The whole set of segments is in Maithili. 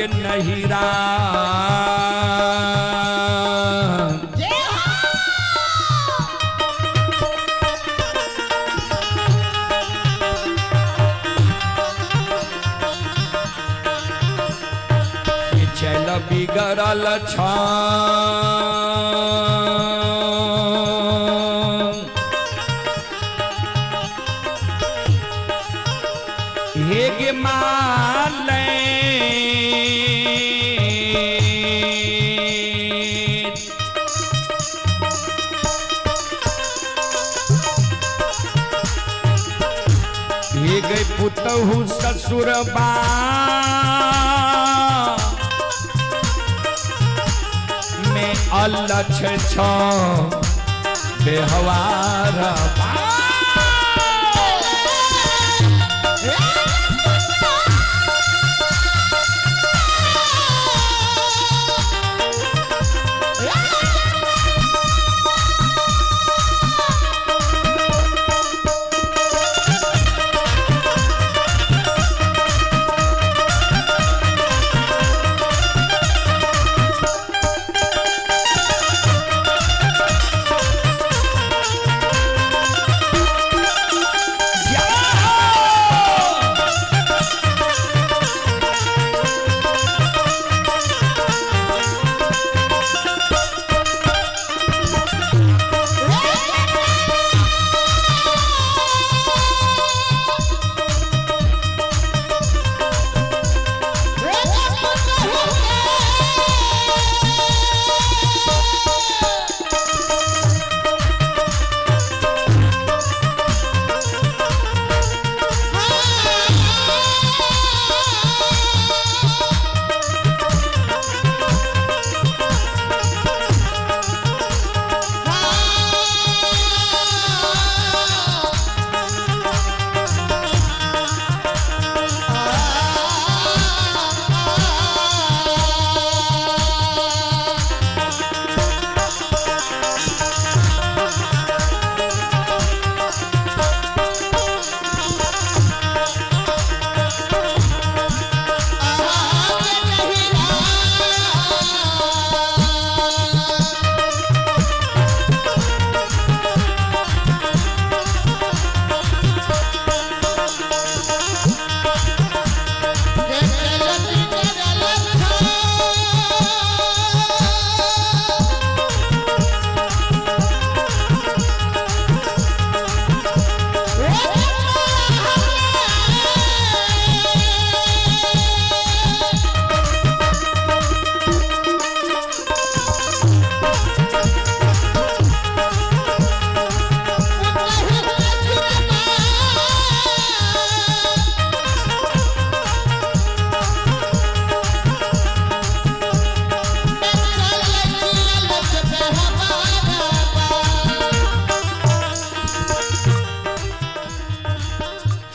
गे नहिरा। चल बिगड़ल छ हे गे माले। हे गे पुतहु ससुरबा में अलछ छ बेहवार बा।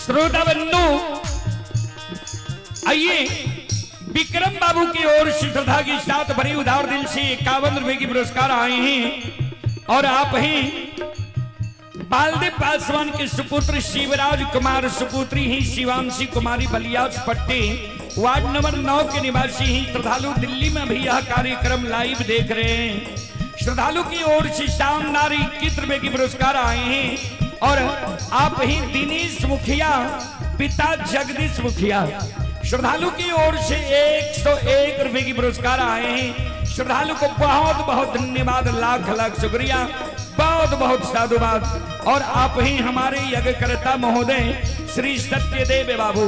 श्रोता बंधु, आइए विक्रम बाबू की ओर से श्रद्धा के साथ भरी उदार दिल से 51 रुपए की पुरस्कार आए हैं। और आप ही बालदेव पासवान के सुपुत्र शिवराज कुमार, सुपुत्री ही शिवांशी कुमारी, बलियास पट्टी वार्ड नंबर 9 के निवासी ही श्रद्धालु दिल्ली में भी यह कार्यक्रम लाइव देख रहे हैं। श्रद्धालु की ओर से शानदार 21 रुपए की पुरस्कार आए हैं। और आप ही दिनेश मुखिया, पिता जगदीश मुखिया, श्रद्धालु की ओर से 101 रुपए की पुरस्कार आए हैं। श्रद्धालु को बहुत बहुत धन्यवाद, लाख लाख शुक्रिया, बहुत बहुत साधुवाद। और आप ही हमारे यज्ञकर्ता महोदय श्री सत्यदेव बाबू,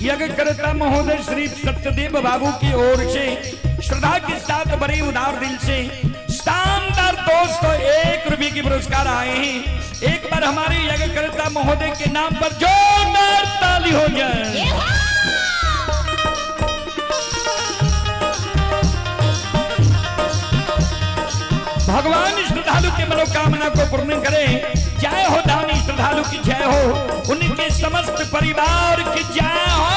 यज्ञकर्ता महोदय श्री सत्यदेव बाबू की ओर से श्रद्धा के साथ बड़े उदार दिल से शानदार 201 रुपए की पुरस्कार आए हैं। एक बार हमारे यज्ञकर्ता महोदय के नाम पर जोरदार ताली हो जाए। भगवान श्रद्धालु के मनोकामना को पूर्ण करें। जय हो दानी श्रद्धालु की जय हो, उनके समस्त परिवार की जय हो।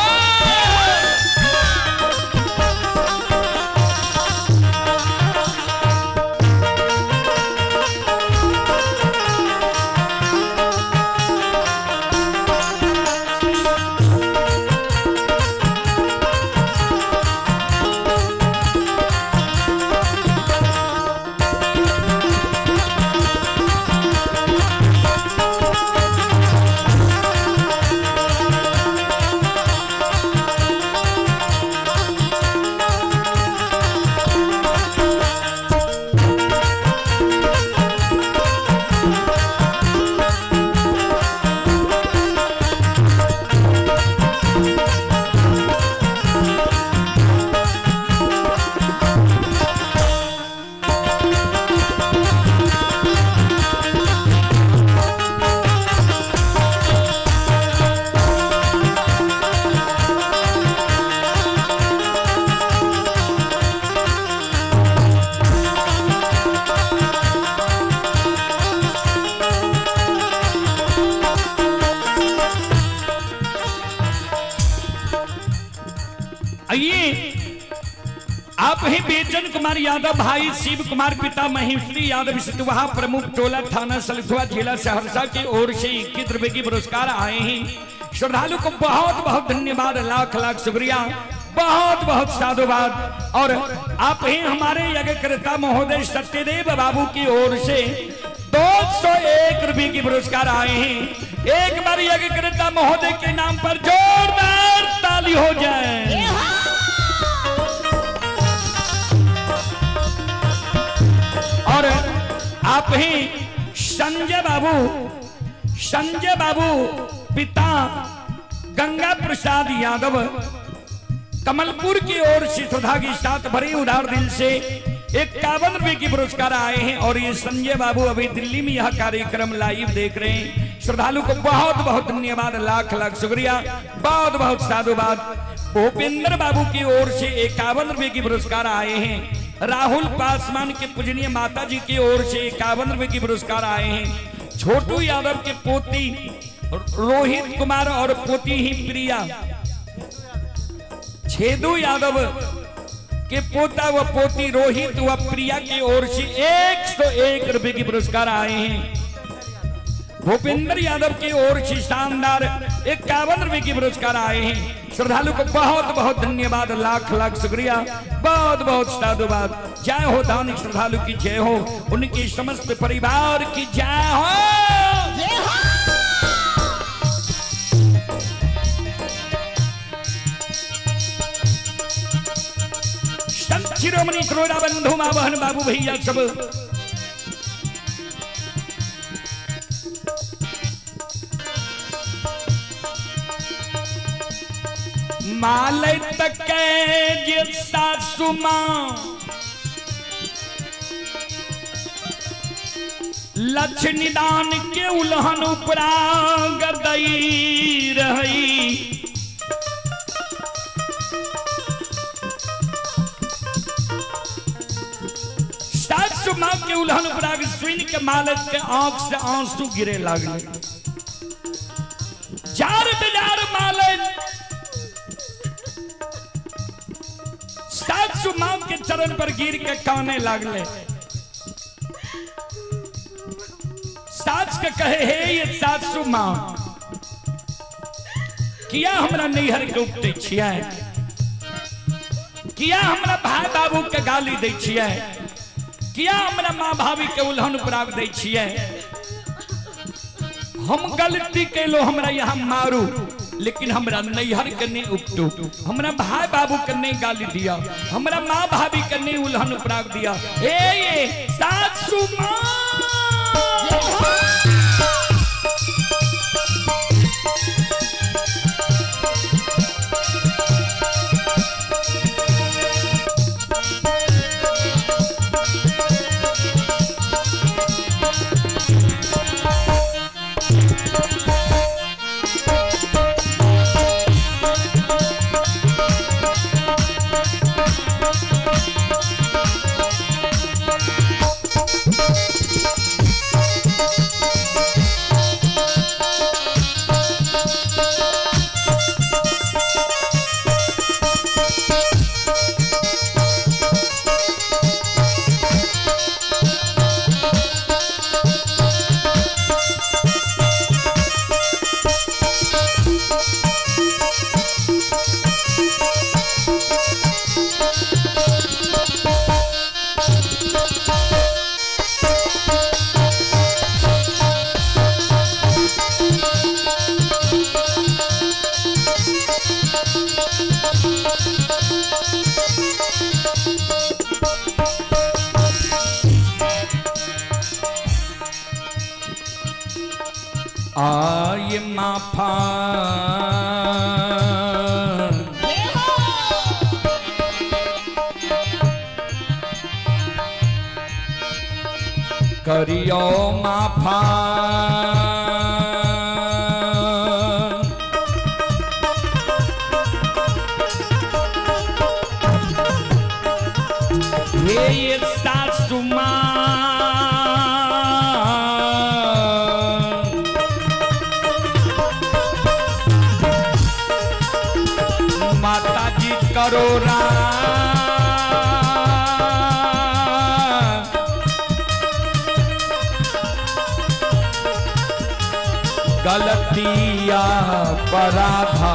आइए आप ही बेचन कुमार यादव भाई शिव कुमार पिता महेश्वरी यादव सितुहा प्रमुख टोला थाना सलखुआ जिला सहरसा की ओर से 21 रुपए की पुरस्कार आए हैं। श्रद्धालु को बहुत बहुत धन्यवाद, लाख लाख शुक्रिया, बहुत बहुत साधुवाद। और आप ही हमारे यज्ञकर्ता महोदय सत्यदेव बाबू की ओर से 201 रुपए की पुरस्कार आए हैं। एक बार यज्ञकर्ता महोदय के नाम पर जोरदार ताली हो जाए। और आप ही संजय बाबू, संजय बाबू पिता गंगा प्रसाद यादव कमलपुर की ओर से श्रद्धा के साथ भरी उदार दिल से 51 रुपए की पुरस्कार आए हैं। और ये संजय बाबू अभी दिल्ली में यह कार्यक्रम लाइव देख रहे हैं। श्रद्धालु को बहुत बहुत धन्यवाद, लाख लाख शुक्रिया, बहुत बहुत साधुवाद। भूपेंद्र बाबू की ओर से 51 रुपए की पुरस्कार आए हैं। राहुल पासवान के पूजनीय माता जी की ओर से 51 रुपए की पुरस्कार आए हैं। छोटू यादव के पोती रोहित कुमार और पोती ही प्रिया, छेदू यादव के पोता व पोती रोहित व प्रिया की ओर से 101 रुपए की पुरस्कार आए हैं। भूपेंद्र यादव की ओर से शानदार 51 रुपए की पुरस्कार आए हैं। श्रद्धालु को बहुत बहुत धन्यवाद, लाख लाख शुक्रिया, बहुत बहुत साधुवाद। जय हो दानी श्रद्धालु की जय हो, उनके समस्त परिवार की जय हो। जय हो। संत शिरोमणि श्रोता बंधु माँ बहन बाबू भैया सब, मालय तक जे सासु माँ लक्ष्मी दान के उल्हन उपरा गदई रही। सासु माँ के उल्हन उपराग सुन के मालक के आंख से आंसू गिरे लागले। जार बिजार मालक सासु माँ के चरण पर गिर के काने लागले। सास के कहे, हे ये सासु माँ, किया हमरा नैहर के उपटे छियै? किया हमरा भाई बाबू के गाली दै छियै? किया हमरा माँ भाभी के उल्हन उपराग दै छियै? हम गलती कैलो, हमरा यहाँ मारू, लेकिन हमरा नैहर के नहीं उपटू, हमरा भाई बाबू के नहीं गाली दिया, हमरा माँ भाभी के नहीं उल्हन उपराग दिया। ए ये सासु माँ। जय हो। आय माफा जय हो। करियो माफा, हे ये सासु माँ, माता जी करियो। करो राम। गलतिया पराधा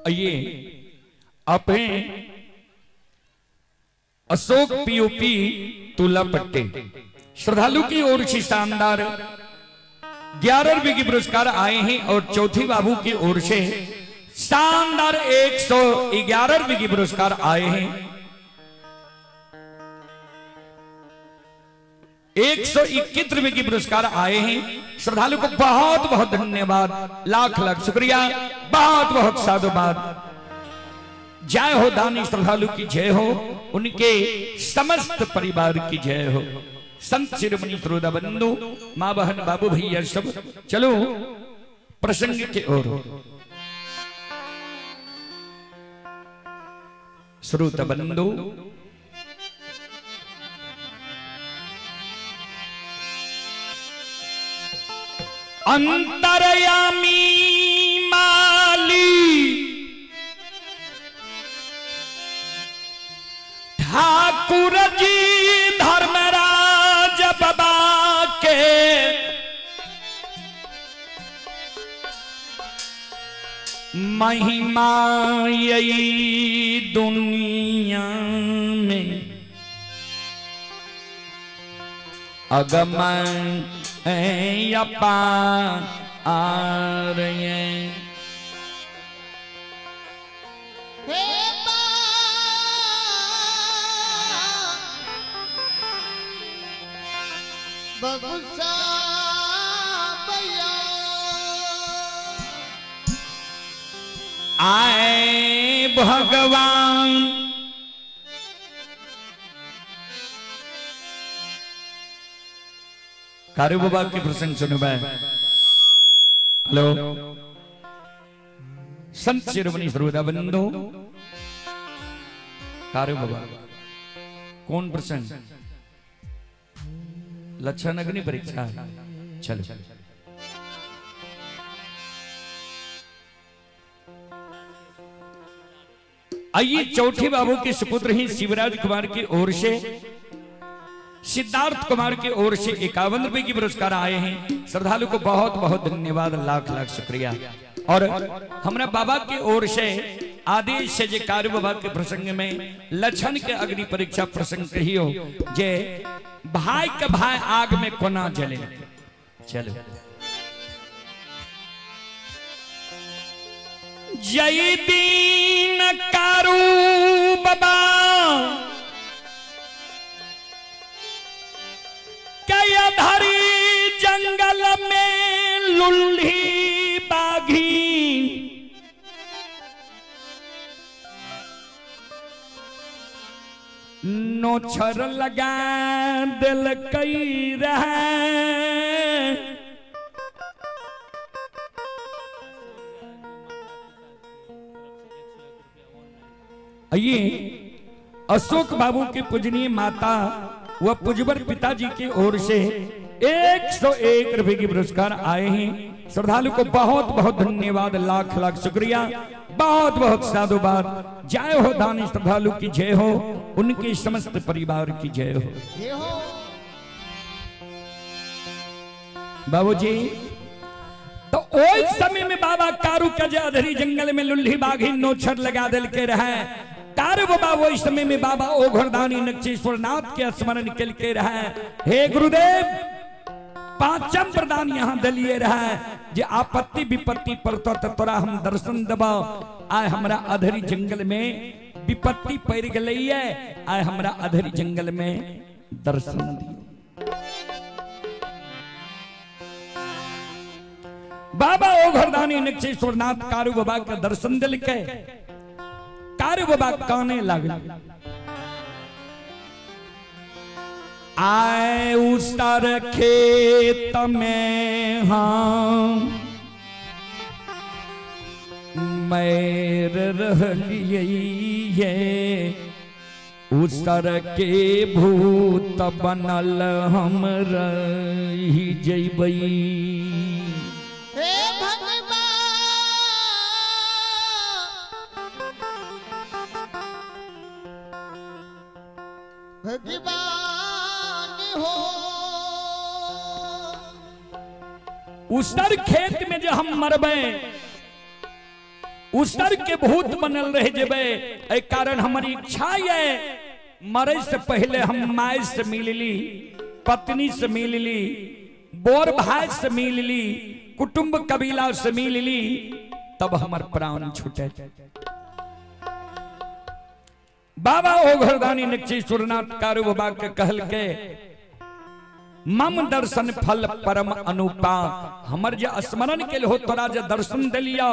आइए आप हैं अशोक पीओपी तुला पट्टे श्रद्धालु की ओर से शानदार 11 रुपए की पुरस्कार आए हैं और चौथी बाबू की ओर से शानदार 111 रुपए की पुरस्कार आए हैं। 121 रुपए की पुरस्कार आए हैं। श्रद्धालु को बहुत बहुत धन्यवाद, लाख लाख शुक्रिया, बहुत बहुत साधुवाद। जय हो दानी श्रद्धालु की जय हो, उनके समस्त परिवार की जय हो। संत शिरोमणि श्रोता बंधु, माँ बहन बाबू भैया सब, चलो प्रसंग के ओर। श्रोता बंधु, अंतर्यामी माली ठाकुर जी धर्मराज बाबा के महिमा यही दुनिया में अगम अपार आए भगवान कारू बाबा के प्रसंग सुनो भाई। हेलो संत शिरोमणि श्रोता बंधु, कारू बाबा कौन प्रसंग? लक्षण अग्नि परीक्षा। चलो आइए चौथी बाबू के सुपुत्र ही शिवराज कुमार की ओर से सिद्धार्थ कुमार की ओर से 51 रुपए की पुरस्कार आए हैं। श्रद्धालु को बहुत बहुत धन्यवाद, लाख लाख शुक्रिया। और हमारा बाबा की ओर से आदेश से जे कार्य बाबा के प्रसंग में लक्षण के अग्नि परीक्षा प्रसंग कहियो जे भाई के भाई आग में कोना जले। चलो जय दीन कारू बाबा कया धरी जंगल में लुल्ही बाघी नोछर लगा दिल कई रहे। आइए अशोक बाबू के पूजनीय माता व पूजवर पिताजी की ओर से 101 रुपए की पुरस्कार आए हैं। श्रद्धालु को बहुत बहुत धन्यवाद, लाख लाख शुक्रिया, बहुत बहुत साधुवाद। जय हो दानी श्रद्धालु की जय हो, उनके समस्त परिवार की जय हो। जय हो बाबूजी। तो ओई समय में बाबा कारू के जे अधरी जंगल में लुल्ही बाघी नोछर लगा दिल के रहे। कारू बाबा वही समय में बाबा ओघरदानी नक्षेश्वर नाथ के स्मरण के रहे। हे गुरुदेव, पांचम प्रदान यहाँ दलिए रहे जे आपत्ति विपत्ति पर तो तोरा हम दर्शन दबा। आय हमरा अधरी जंगल में विपत्ति पड़ गई है, आय हमरा अधरी जंगल में दर्शन दियो। बाबा ओघरदानी नक्षेश्वर नाथ कारू बाबा के दर्शन दिल के कारू बाबा काने लागल। आए उसर खेत में हम मैर रहलिए, उसर के भूत बनल हम रही जैबै। हे भगवान भगवान हो, उसर खेत में जो हम मरबे उसर के भूत बनल रह जेबे, एहि कारण हमर इच्छा ये मरे से पहले हम my से मिलली, पत्नी से मिलली, बोर भाई से मिलली, कुटुंब कबीला से मिलली, तब हमर प्राण छूटे। बाबा ओघरदानी नक्षेश्वरनाथ कारू बाबा के कहल के मम दर्शन फल परम अनुपा, हमर जे स्मरण के हो तोरा जे दर्शन दिलिया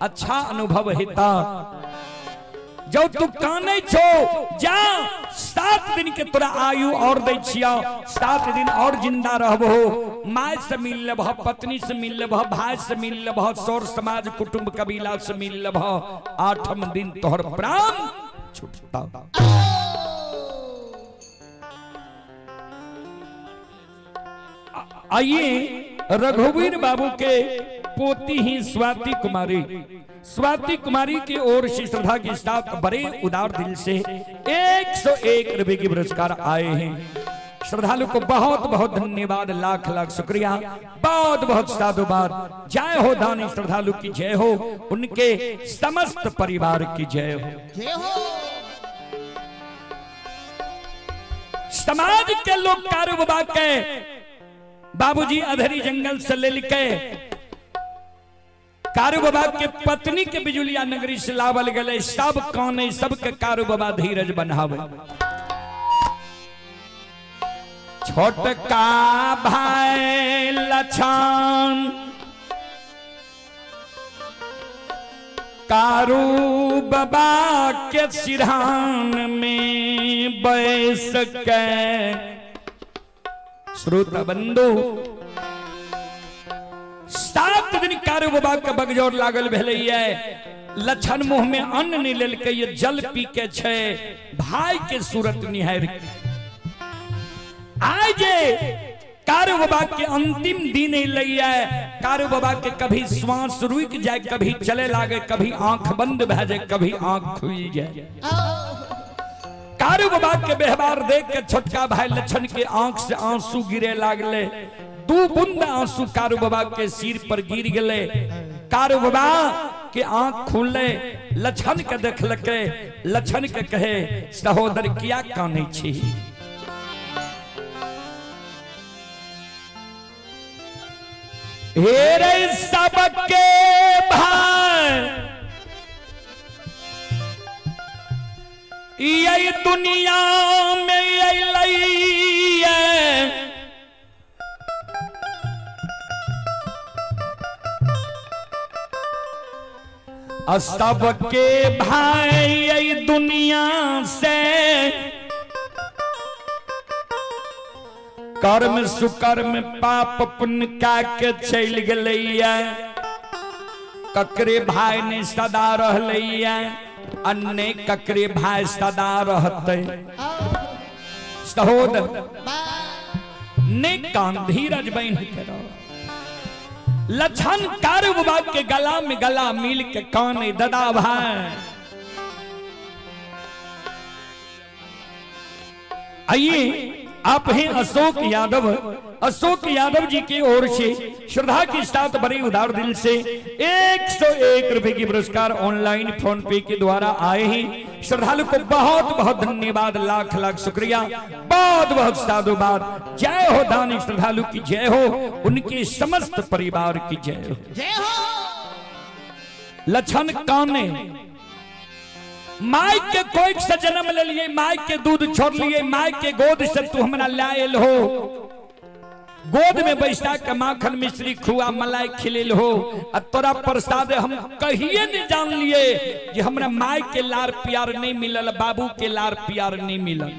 अच्छा अनुभव हेता। जो तू काने छो जा 7 दिन के तोरा आयु और दै छिया, 7 दिन और जिंदा रहबो, my से मिल लेबह, पत्नी से मिल लेबह, भाई से मिल लेबह, सौर समाज कुटुंब कबीला से मिल लेबह, 8म दिन तोहर प्राण छूटता। आइए रघुवीर बाबू के पोती ही स्वाति कुमारी, स्वाति कुमारी की ओर से श्रद्धा के साथ बड़े उदार दिल से 101 रुपए के पुरस्कार आए हैं। श्रद्धालु को बहुत बहुत धन्यवाद, लाख लाख शुक्रिया, बहुत बहुत साधुवाद। जय हो दानी श्रद्धालु की जय हो, उनके समस्त परिवार की जय हो। जय हो। समाज के लोग कारोबार के बाबूजी अधरी जंगल से ले के कारू बाबा के पत्नी के बिजुलिया नगरी से लावल गले, सब काने सबके कारू बाबा धीरज बनावे। छोटका भाई लछन कारू बाबा के सिरहान में बैस के श्रोता बंधु 7 दिन कारू बाबा के बगजोर लागल भेलैये। लछन मुंह में अन्न नहीं लेलकै, ये जल पी के छै भाई के सूरत निहार। आय जे कारू बाबा के अंतिम दिन अयलैया। कारू बाबा के कभी श्वास रुक जाए, कभी चले लागे, कभी आंख बंद भए जाए, कभी आंख खुल जाए। कारू बाबा के व्यवहार देख के छोटका भाई लक्षण के आंख से आंसू गिरे लागले। 2 बूंद आंसू कारू बाबा के सिर पर गिर गए। कारू बाबा के आंख खुलले, लक्षण के देखलके, लक्षण के कहे सहोदर किया कानै छी? हे रे सबके भाई यही दुनिया में अयलैया, सबके भाई यही दुनिया से कर्म सुकर्म पाप पुण्य का के चल गलैया। ककरे भाई ने सदा रहलैया, अन्य ककरे भाई सदा रहते। सहोदर ने कान धीरज बन के रहो। लक्षण कारू बाबा के गला में गला मिल के कान ददा भाई आइए। आप हैं अशोक यादव। अशोक यादव जी की ओर से श्रद्धा के साथ बड़े उदार दिल से 101 रुपए की पुरस्कार ऑनलाइन फोन पे के द्वारा आए हैं। श्रद्धालु को बहुत बहुत धन्यवाद, लाख लाख शुक्रिया, बहुत बहुत साधुवाद। जय हो दानी श्रद्धालु की जय हो, उनके समस्त परिवार की जय हो। जय हो। लक्षण काने माई के कोई से जन्म ले लिए, माई के दूध छोड़ लिए, माई के गोद से तू हमरा लायल हो, गोद में बैठा के माखन मिश्री खुआ मलाई खिलेल हो, आ तोरा प्रसाद हम कहिए नहीं जान लिए जे हमरा माई के लार प्यार नहीं मिलल, बाबू के लार प्यार नहीं मिलल।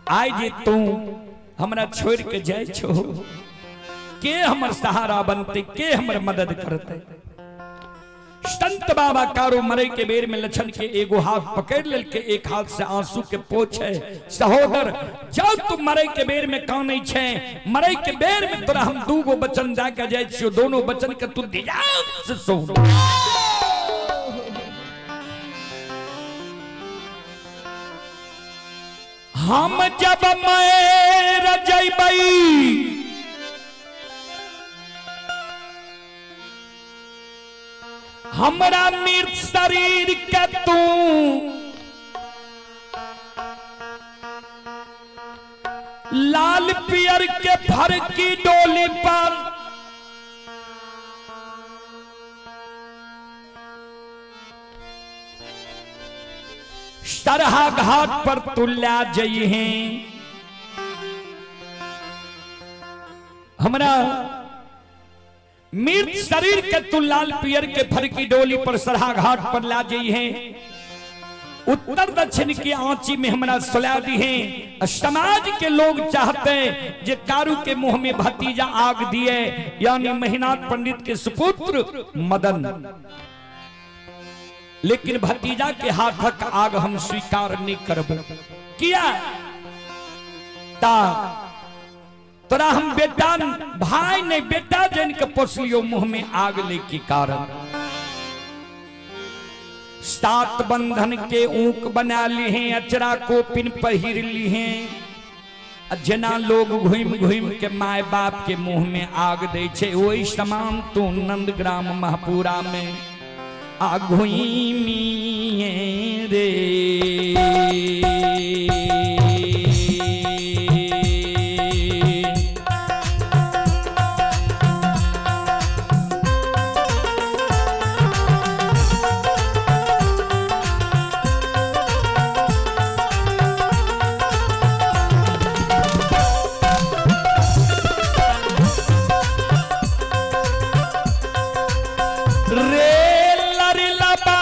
आइ जे तू हमरा छोड़ के जाय छो, के हमर सहारा बनते, के हमर मदद करते? संत बाबा कारू मरे के बेर में लक्षण के एगो हाथ पकड़ लेल के एक हाथ से आंसू के पोछे, सहोदर जब तू मरे के बेर में कानै छे, मरे के बेर में तोरा हम दूगो वचन दे के जाय छियो, दोनों वचन के तू ध्यान से सुन। हम जब मर जइबै हमरा मृत शरीर के तू लाल पियर के फरकी डोली पर सरहा घाट पर तुल्या जइहे। हमरा मृत शरीर के तू लाल पियर के फरकी डोली पर सरहा घाट पर ला जई है, उत्तर दक्षिण की आंची में हमरा सुला दी है। समाज के लोग चाहते हैं जे कारू के मुंह में भतीजा आग दिए, यानी महिनाथ पंडित के सुपुत्र मदन, लेकिन भतीजा के हाथक आग हम स्वीकार नहीं करब। किया ता तोरा हम बेटा भाई नहीं बेटा जन के पोसलियो मुंह में आग ले के कारण। 7 बंधन के ऊक बना ली हैं, अचरा को पिन पहिर ली हैं। जना लोग घूम घूम के my बाप के मुंह में आग दे छे, वही समान तू नंदग्राम महपुरा में आ घूमी रे। रे लरी लबा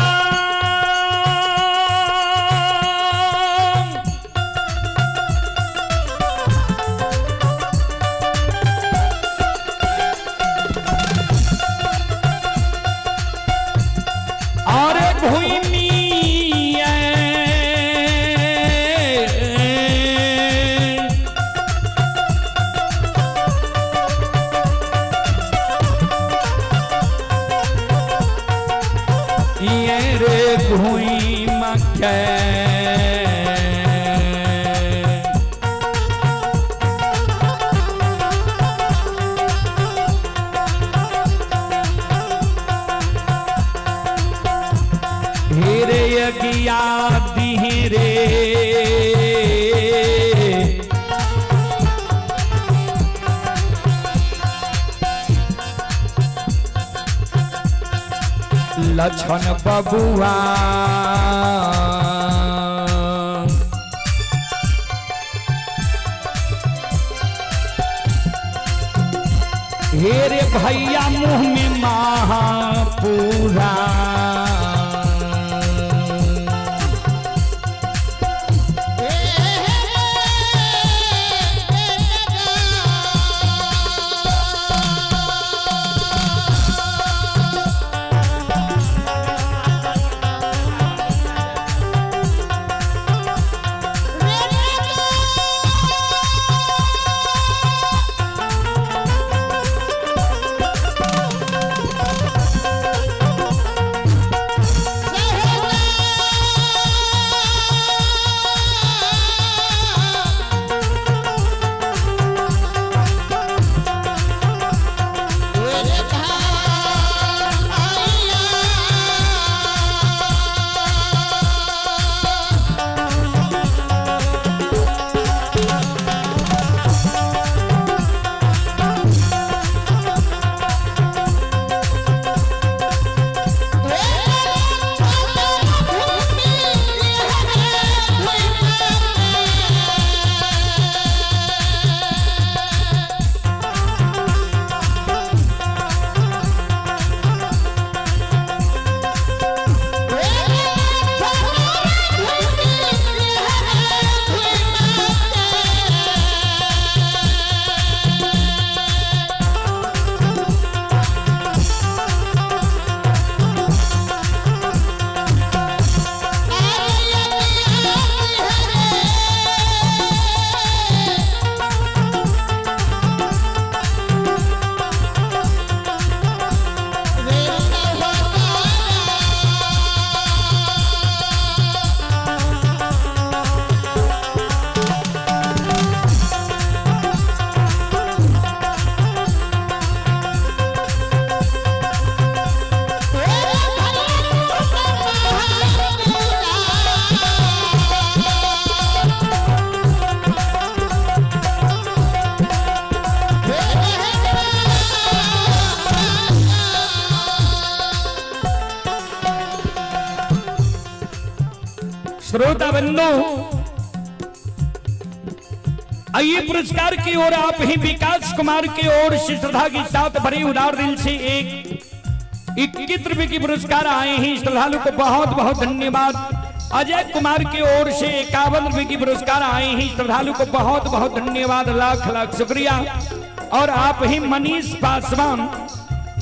लक्षण बबुआ। हे रे भैया मुंह में महापूरा। श्रोता बंधु, आइए पुरस्कार की ओर आप ही विकास कुमार की ओर से श्रद्धा के साथ भरे उदार दिल से एक 21 रुपए की पुरस्कार आए हैं। श्रद्धालु को बहुत बहुत धन्यवाद। अजय कुमार की ओर से 51 रुपए की पुरस्कार आए हैं। श्रद्धालु को बहुत बहुत धन्यवाद, लाख लाख शुक्रिया। और आप ही मनीष पासवान,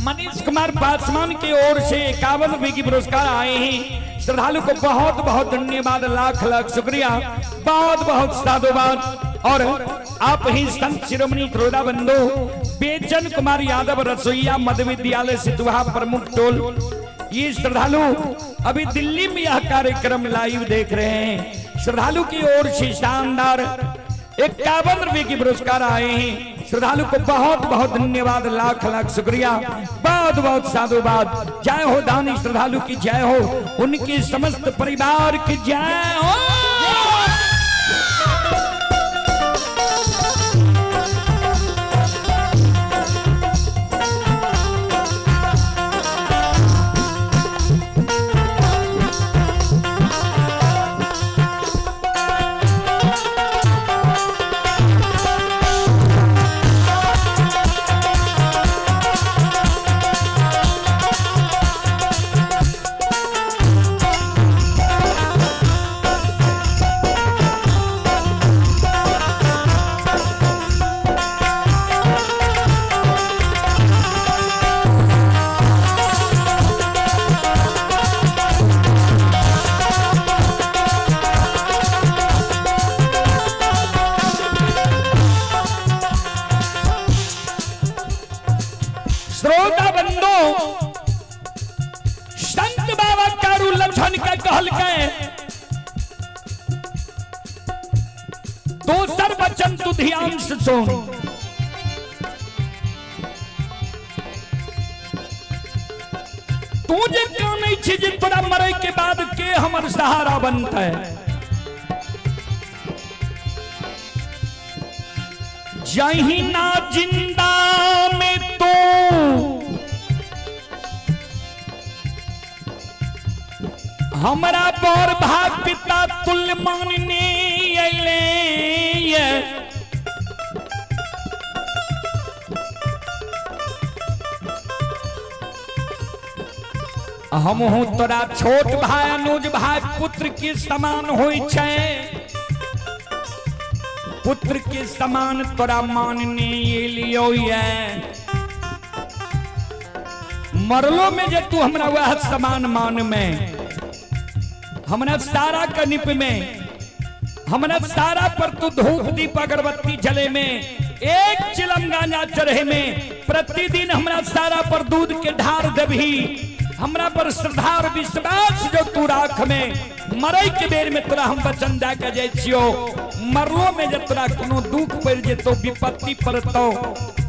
मनीष कुमार पासवान की ओर से 51 रुपए की पुरस्कार आए हैं। श्रद्धालु को बहुत बहुत धन्यवाद, लाख लाख शुक्रिया, बहुत बहुत साधुवाद। और आप ही संत शिरोमणि श्रोता बंधु बेचन कुमार यादव रसोईया मध्य विद्यालय सितुहा प्रमुख टोल, ये श्रद्धालु अभी दिल्ली में यह कार्यक्रम लाइव देख रहे हैं। श्रद्धालु की ओर से शानदार 51 रुपए की पुरस्कार आए हैं। श्रद्धालु को बहुत बहुत धन्यवाद, लाख लाख शुक्रिया, बहुत बहुत साधुवाद। जय हो दानी श्रद्धालु की जय हो, उनके समस्त परिवार की जय हो। श्रोता बंधु, संत बाबा कारू लक्षण के कहलकै दोसर वचन तू ध्यान से सुन। तू जे कानै छी जे तोरा मरे के बाद के हमर सहारा बनतै, जहिना जिंदा में तो हमरा बड़ भाग पिता तुल्य मानने अयले ये। हमहूँ तोरा छोट भाई अनुज भाई पुत्र के समान होइ छै, पुत्र के समान तोरा मानने एलियो ये। मरलो में जे तू हमरा वह समान मान में, हमरा सारा कनिप में, हमरा सारा पर तू धूप दीप अगरबत्ती जले में, एक चिलम गांजा चढ़े में, प्रतिदिन हमरा सारा पर दूध के ढार देबही, हमरा पर श्रद्धा और विश्वास जो तू राख में, मरे के बेर में तोरा हम वचन दे के जाइ छियो, मरलो में जे तोरा कोनो दुख पड़ जेतो, विपत्ति पड़तो,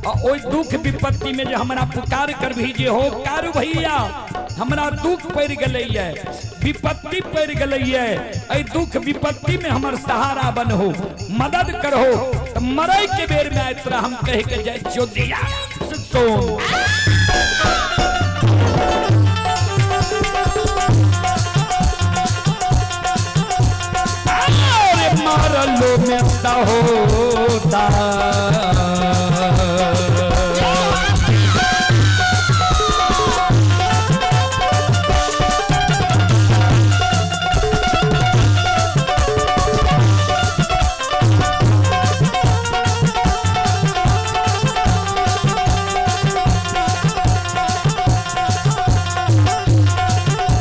आ ओइ दुख विपत्ति में जे हमरा पुकार करबही जे हो कारू भैया हमरा दुख पड़ गेलै ये, विपत्ति पड़ गेलै ये, एहि दुख विपत्ति में हमर सहारा बनहो, मदद करहो, त मरे के बेर में आइ तोरा हम कह के जाइ छियो दिया सुन। मारलो में होता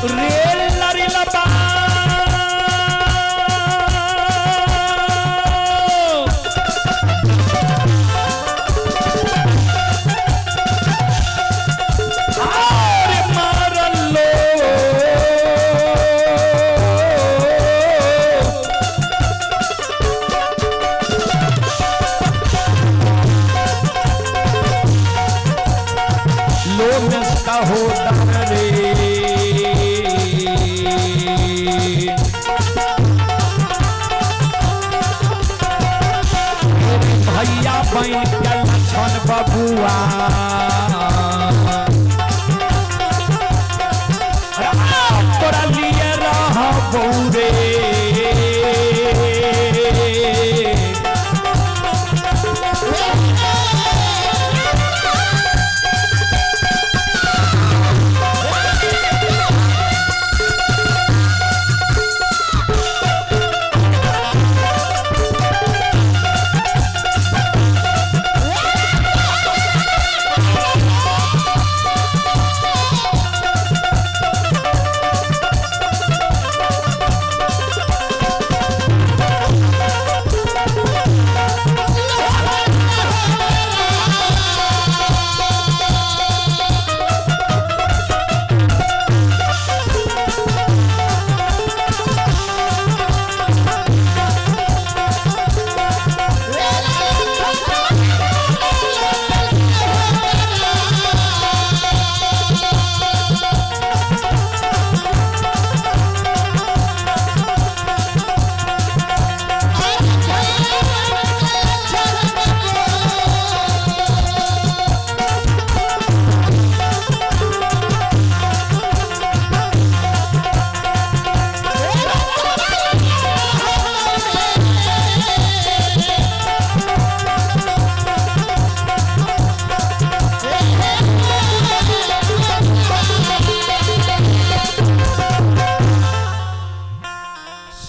रेल लरी लबा आरे मारलो लो में होता रे। भैया बन के लक्षण बबुआ तोरा लिए रहबौ रे।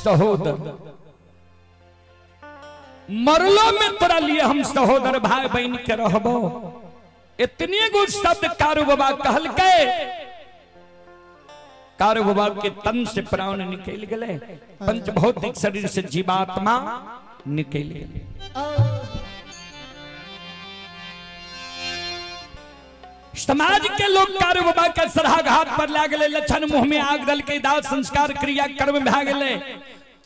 सहोदर मरलो में तोरा लिए हम सहोदर भाई बहन के रहबो। इतने गो शब्द कारू बाबा कहलकै, कारू बाबा के तन से प्राण निकल गए, पंच भौतिक शरीर से जीवात्मा निकल गए। समाज के लोग कारू बाबा के सराघाट पर लागले, लक्षण मुंह में आग दल के दाह संस्कार क्रिया कर्म भए गेले।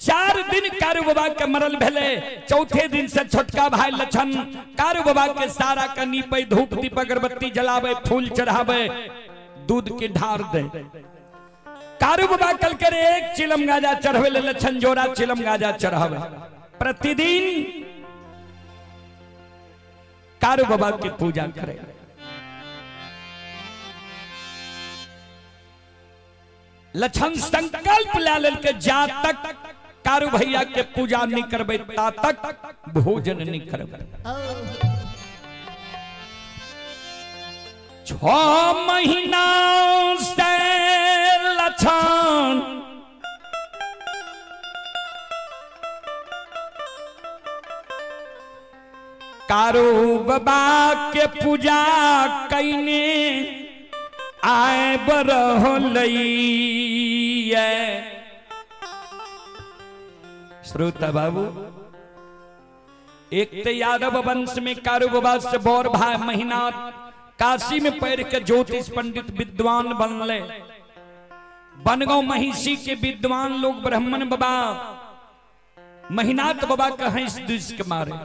4 दिन कारू बाबा के मरल भेले, चौथे दिन से छोटका भाई लक्षण कारू बाबा के सारा के नीपे, धूप दीप अगरबत्ती जलावे, फूल चढ़ावे, दूध के ढार दे। कारू बाबा कल करे एक चिलम गाजा चढ़वे ले, लक्षण जोड़ा चिलम गाजा चढ़ावे प्रतिदिन कारू बाबा की पूजा करे। लक्षण संकल्प ला लेलकै, जा तक कारू भैया के पूजा नहीं करबै ता तक भोजन नहीं करबै। 6 महीना से लक्षण कारू बाबा के पूजा कैने आए बरहलैये। श्रोता बाबू, एक तो यादव वंश में कारू बाबा से बड़ भाई महीना काशी में पढ़ के ज्योतिष पंडित विद्वान बनले। बनगांव महिषी के विद्वान लोग ब्राह्मण बाबा महिनाथ बाबा के हंस दुस के मारे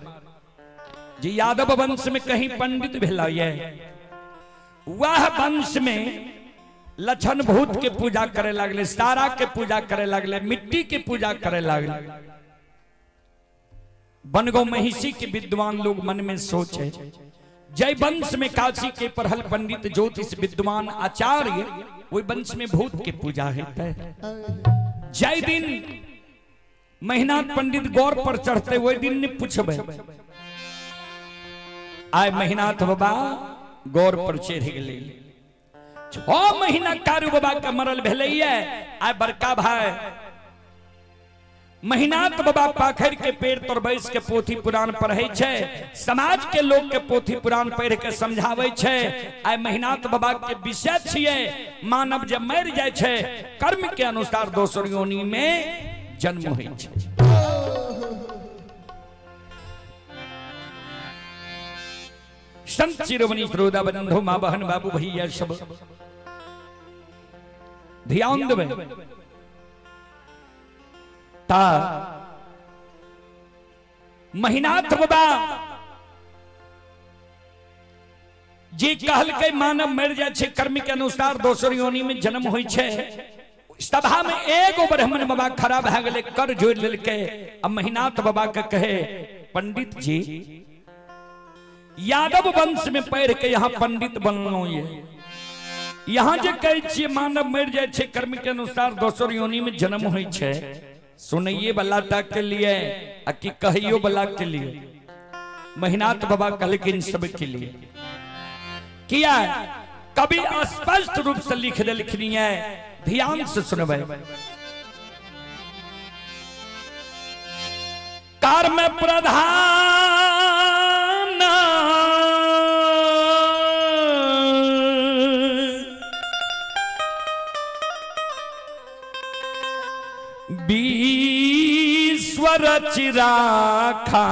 जे यादव वंश में कहीं पंडित भेला ये, वह वंश में लक्षण भूत के पूजा करे लगले, सारा के पूजा करे लगले, मिट्टी के पूजा करे लगले। बनगांव महिषी के विद्वान लोग मन में सोचे, जय वंश में काशी के पढ़ल पंडित ज्योतिष विद्वान आचार्य, वही वंश में भूत के पूजा होते। जय दिन महिनाथ पंडित गौर पर चढ़ते वही दिन नहीं पूछबे, आय महिनाथ बाबा गौर पर चढ़ गेले। 6 महीना कारू बाबा के मरल भेलैये। आय बड़का भाई महिनाथ बाबा पाखर के पेड़ तर बैस के पोथी पुराण पढ़े छै, समाज के लोग के पोथी पुराण पढ़ के समझावे छै। आय महिनाथ बाबा के विषय छियै मानव जब मर जाय छै कर्म के अनुसार दोसर योनि में जन्म होइ छै। संत शिरोमणि श्रोता बंधु माँ बहन बाबू भैया सब ध्यान देबै। ता महिनाथ बाबा जे कहलकै मानव मर जाय छै कर्म के अनुसार दोसर योनि में जन्म होइ छै, सभा में एगो ब्राह्मण बाबा खड़ा भए गेलै, कर जोड़ लेलकै। आ महिनाथ बाबा के कहे, पंडित जी यादव वंश में पढ़ के यहाँ पंडित बनलो, ये यहाँ जे कहै छियै मानव मर जाय छै कर्म के अनुसार दोसर योनि में जन्म होइ छै, सुनैये वाला टा के लिए आ कि कहियो वाला के लिए? महिनाथ बाबा कहलखिन सब के लिए। किया कभी स्पष्ट रूप से लिख देलखिन है, ध्यान से सुनबै। कर्म प्रधान विश्व रचि राखा,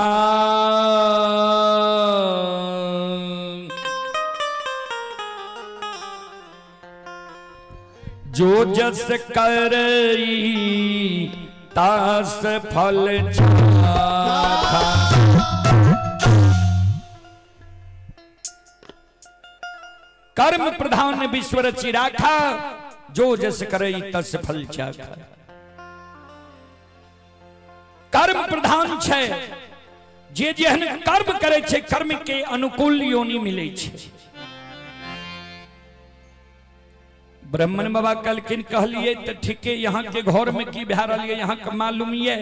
जो जस करई तास फल चाखा। कर्म प्रधान विश्व रचि राखा, जो जस करई तस फल चाखा। कर्म प्रधान छै, जे जेहन कर्म करे छै कर्म के अनुकूल योनि मिले छै। ब्राह्मण बाबा कहलखिन कहलिए तो ठीके, यहाँ के घर में की भए रहल ये यहाँ के मालूम ये।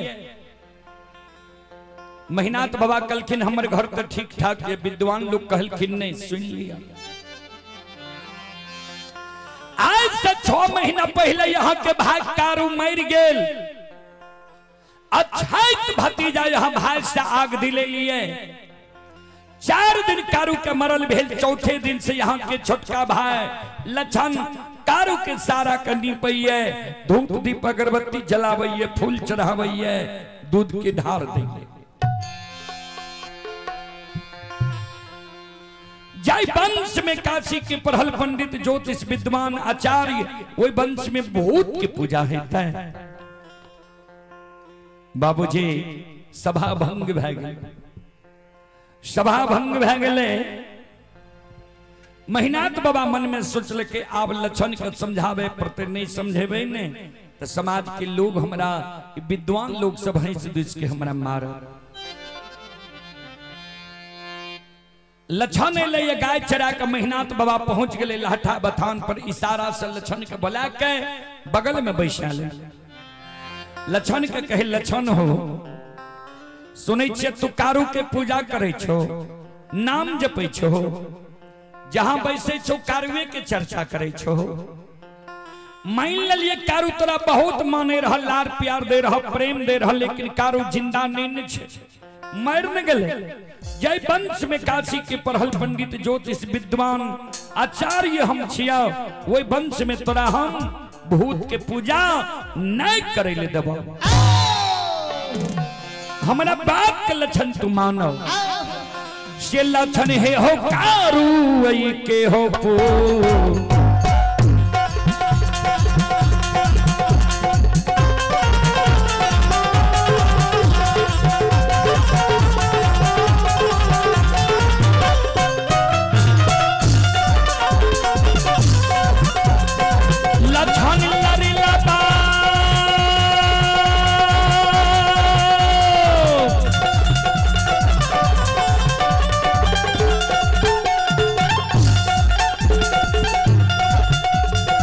महिनाथ बाबा कहलखिन हमर घर तो ठीक ठाक ये, विद्वान लोग कहलखिन नहीं सुन लिया। आज से 6 महीना पहले यहाँ के भाई कारू मर गेल, अछैत भतीजा यहाँ भाई से आग दिले लिए। 4 दिन कारू के मरल भेल, चौथे दिन से यहाँ के छोटका भाई लक्षण कारू के सारा के निपैये, धूप दीप अगरबत्ती जलावैये, फूल चढ़ावैये, दूध के धार दैये। जय वंश में काशी के पढ़ल पंडित ज्योतिष विद्वान आचार्य, वही वंश में भूत की पूजा होता है। बाबूजी सभा भंग भए गेल, सभा भंग भए गेलै। महिनाथ बाबा मन में सोचलकै आब लक्षण के समझावे पड़तै, नहीं समझेबै ने तो समाज के लोग हमरा विद्वान लोग सब हंस दुस के हमरा मारत। लक्षण एलै गाय चरा के महिनाथ बाबा पहुंच गेलै लहठा बथान पर, इशारा से लक्षण के बोला के बगल में बैसा ले। लक्षण के कहे, लक्षण हो, सुनै छियै तू कारू के पूजा करै छो, नाम जपै छो, जहां बैसै छो कारुए के चर्चा करै छो। मान लिये कारू तोरा बहुत माने रह, लार प्यार दे रह, प्रेम दे रह, लेकिन कारू जिंदा नहीं ने छे, मर न गेलै। जय वंश में काशी के पढ़ल पंडित ज्योतिष विद्वान आचार्य हम छिया, वही वंश में तोरा हम भूत के पूजा नहीं करे ले देबो। हमरा बाप के लक्षण तू मानो, से लक्षण हे हो कारू ऐ के हो पू। लक्षण लरिला बा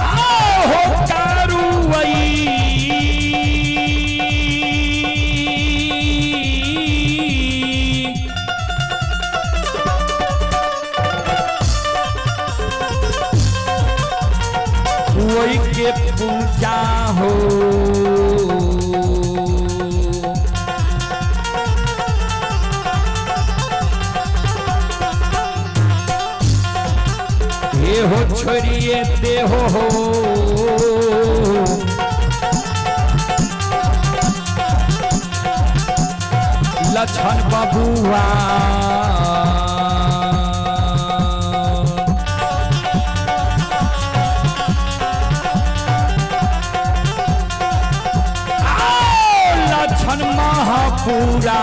आहो कारुवई। वही के पूजा हो। हे हो छोड़िए देहो हो, लक्षण बबुआ। आओ लक्षण महापुरा।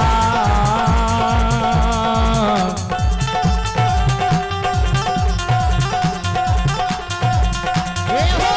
हे हो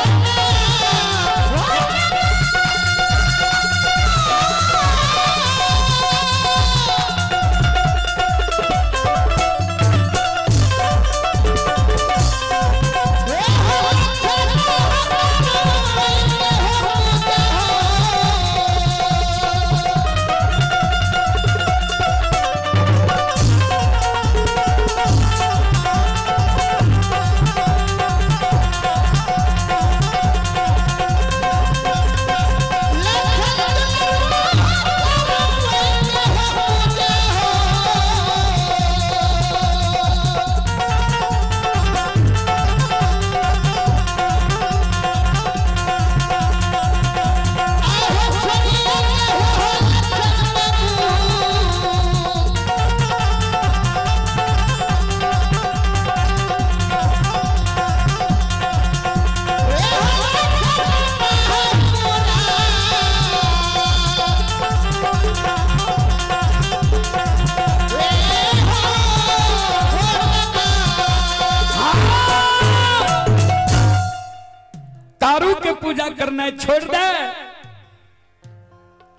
कारू के पूजा करना छोड़ दे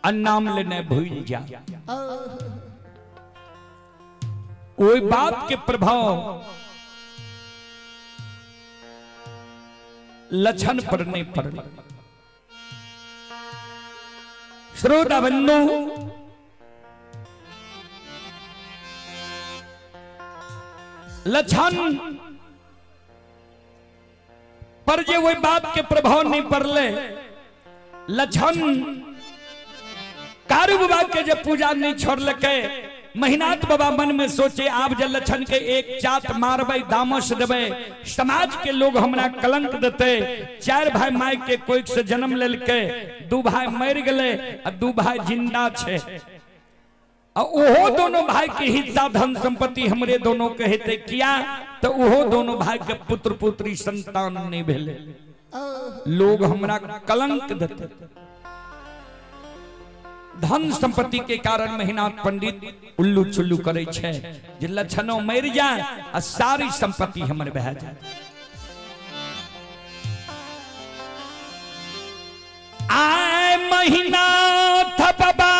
और नाम लेने भूल जा। कोई बात के प्रभाव लक्षण पर नहीं पड़। श्रोता बंधु, लक्षण पर जे वही बात के प्रभाव नहीं पड़ले, लक्षण कारू बाबा के जब पूजा नहीं छोड़लकै, महिनाथ बाबा मन में सोचे आप जे लक्षण के एक चात मारबै, दामस देबै, समाज के लोग हमरा कलंक देते। चार भाई my के कोई से जन्म लेलकै, दू भाई मर गेलै आ दू भाई जिंदा छे, आ ओहो दोनों भाई के हिस्सा धन संपत्ति हमरे दोनों के हेतै। किया तो ओहो दोनों भाई के पुत्र पुत्री संतान नहीं भेलै, लोग हमरा कलंक देते। धन संपत्ति के कारण महिनाथ पंडित उल्लू चुल्लू करे छे जे लक्षणों मर जाए आ सारी संपत्ति हमर बह जाए। आए महिनाथ बाबा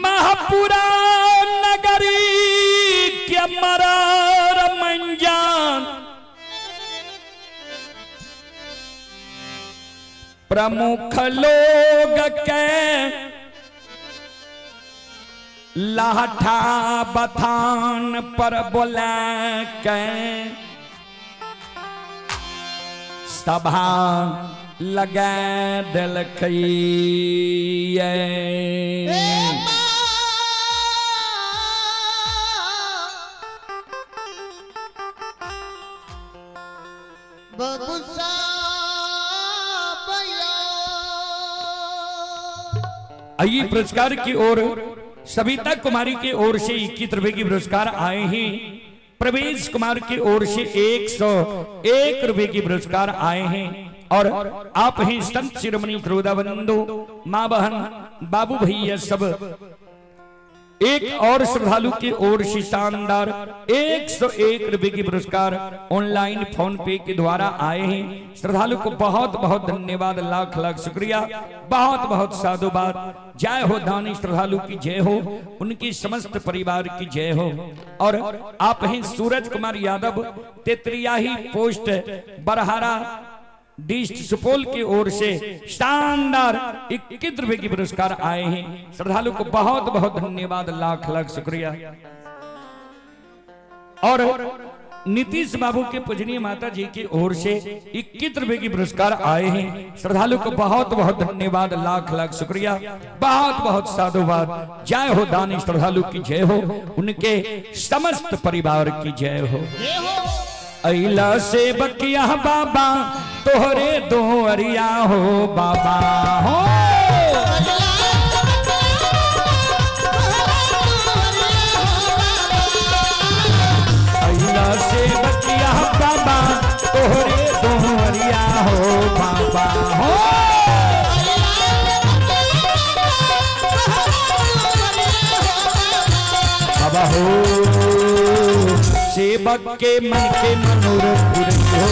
महापुरा नगरी के मरार प्रमुख लोग के लाठा बथान पर बोला के सभा लगा देलकै। बबुसा भैया। आइए पुरस्कार की ओर सविता कुमारी की ओर से 21 रुपए की पुरस्कार आए हैं। प्रवेश कुमार की ओर से 101 रुपए की पुरस्कार आए हैं और आप ही संत शिरोमणि श्रोता बंधु, माँ बहन, बाबू भैया सब, एक और श्रद्धालु की ओर से शानदार 101 रुपए की पुरस्कार ऑनलाइन फोन पे के द्वारा आए हैं। श्रद्धालु को बहुत बहुत धन्यवाद, लाख लाख शुक्रिया, बहुत बहुत साधुवाद। जय हो दानी श्रद्धालु की जय हो, उनकी समस्त परिवार की जय हो। और आप हैं सूरज कुमार यादव, तेतरियाही, पोस्ट बरहारा, डिस्ट सुपौल की ओर से शानदार 21 रुपए की पुरस्कार आए हैं। श्रद्धालु को बहुत बहुत धन्यवाद, लाख लाख शुक्रिया। और नीतीश बाबू के पूजनीय माता जी की ओर से 21 रुपए की पुरस्कार आए हैं। श्रद्धालु को बहुत बहुत धन्यवाद, लाख लाख शुक्रिया, बहुत बहुत साधुवाद। जय हो दानी श्रद्धालु की जय हो, उनके समस्त परिवार की जय हो। जय हो। अइला से बकिया बाबा तोहरे दोअरिया हो बाबा हो। अइला से बकिया बाबा तोहरे दोअरिया हो बाबा हो। बाबा हो, सेवक के मन के मनोरथ पूरे हो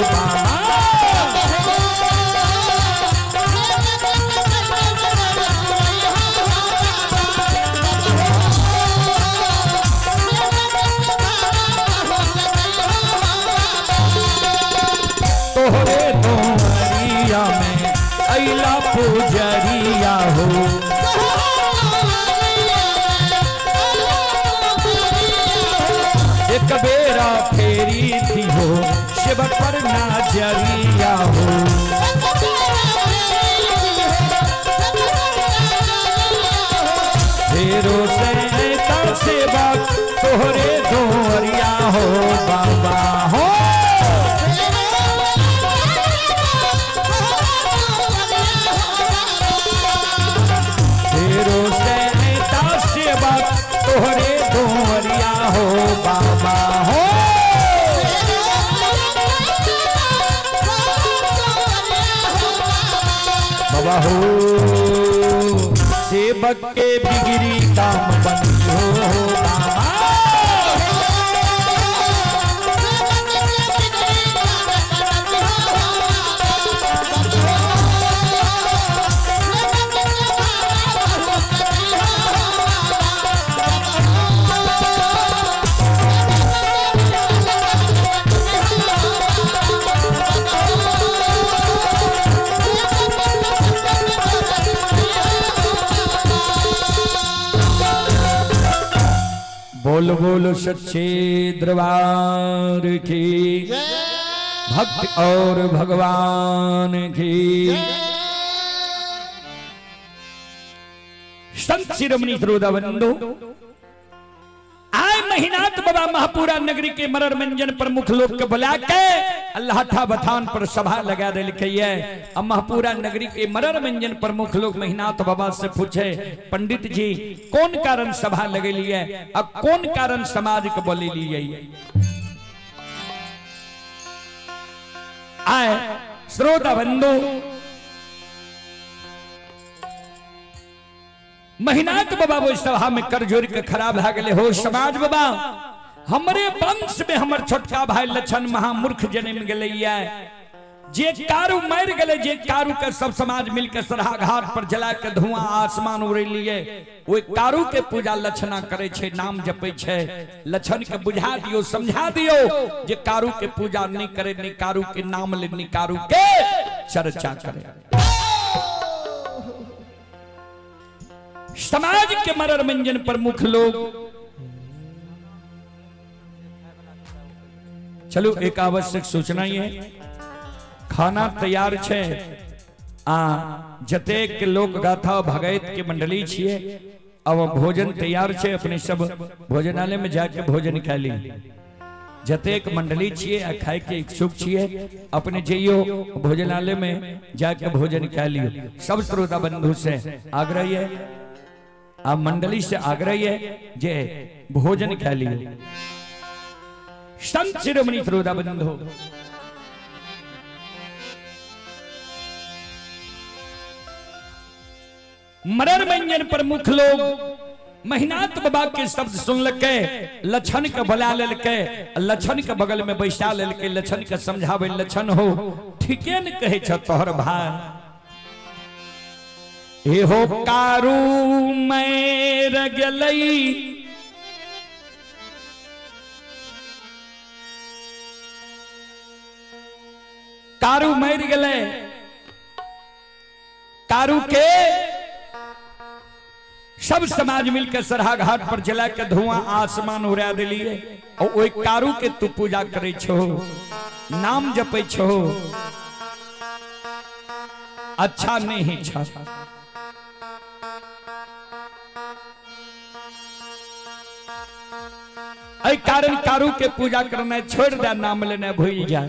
बाबा। तोहरे दोहरिया में अइला पुजरिया हो। एक बेरा फेरी थी हो शिव पर नाजरिया हो। फेरो से सेवा तोहरे दोहरिया हो बाबा हो। फेरो से सेवा तोहरे दोहरिया हो बाबा हो। बाबा हो, सेवक के बिगड़ी काम बन हो बाबा। बोल बोल सच्चे दरबार की, भक्त और भगवान की। संत शिरोमणि श्रोता बंधु, आए महीनाथ बाबा महापुरा नगरी के मरर मंजन प्रमुख लोग के बुला के अल्लाह बथान पर सभा लगा दिलकै है। अब महापुरा नगरी के मरर मंजन प्रमुख लोग महीनाथ बाबा से पूछे, पंडित जी, कौन कारण सभा लगेलिए, अब कौन कारण समाज के बोले लिए? आए श्रोता बंधु, महिनाथ बाबा वो सभा में कर जोड़ के खड़ा भए गेले हो, समाज बाबा, हमरे वंश में हमर छोटका भाई लक्षण महामूर्ख जन्म गेलै, जे कारू मर गेले, जे कारू के सब समाज मिलके सरहा घाट पर जला के धुआं आसमान उड़ेलिए, ओहि कारू के पूजा लक्षणा करे छै, नाम जपै छै। लक्षण के बुझा दियो, समझा दियो जे कारू के पूजा नहीं करे, नहीं कारू के नाम ले, नहीं कारू के चर्चा करे। समाज के मरर मंजन प्रमुख लोग। चलो एक आवश्यक सूचना ही है, खाना तैयार छे आ जतेक लोक गाथा भगैत के मंडली छिए, अब भोजन तैयार छे, अपने सब भोजनालय में जाके भोजन खा ली। जतेक मंडली छिए आ खाए के इच्छुक छिए, अपने जइयो भोजनालय में जाके भोजन खा लियो। सब श्रोता बंधु से आग्रह है, आ मंडली से आग्रह है जे भोजन खा लियो। संत शिरोमणि श्रोता बंधु, मरर मंजन प्रमुख लोग महिनाथ बाबा के शब्द सुन लके लछन के बुला ललके, लछन के बगल में बैसा ललके, लछन के समझावे, लछन हो ठीके न कहे छ तोहर भाई, एहो कारू मैर गेलई कारू मर गेलै, कारू के सब समाज मिलकर सरहा घाट पर जला के धुआं आसमान उड़ा दिलिए, और ओई कारू के तू पूजा करे छो, नाम जपे छो, अच्छा नहीं छा। एहि कारण कारू के पूजा करना छोड़ दे, नाम लेना भूल जा।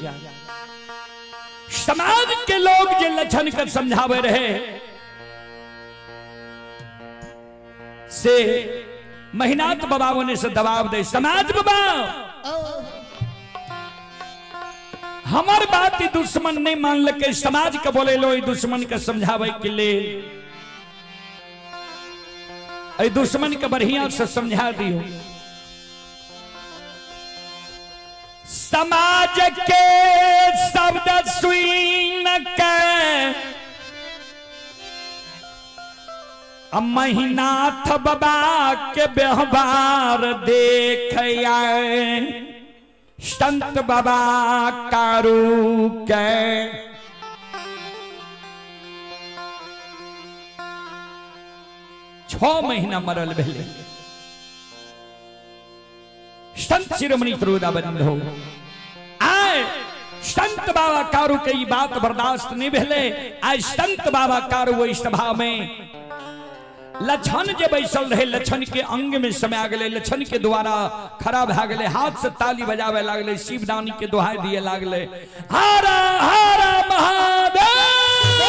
समाज के लोग जे लक्षण के समझावे रहे से महिनाथ बाबा होने से दबाव दे, समाज बाबा हमार बात दुश्मन नहीं मान लके, समाज के बोले लो दुश्मन के समझावे के लिए, दुश्मन के बढ़िया से समझा दियो। समाज के शब्द सुन के महिनाथ बाबा के व्यवहार देख आए संत बाबा कारू के। 6 महीना मरल भेले संत शिरोमणि त्रोदा बंधो आए संत बाबा कारू के ई बात बर्दाश्त नहीं भेले। आए संत बाबा कारू ओहि सभा में लछन जे बैसल रहे, लछन के अंग में समा गेले, लछन के द्वारा खड़ा भए गेले, हाथ से ताली बजावे लागले, शिवदानी के दोहाई दिए लागले, हर हर महादेव।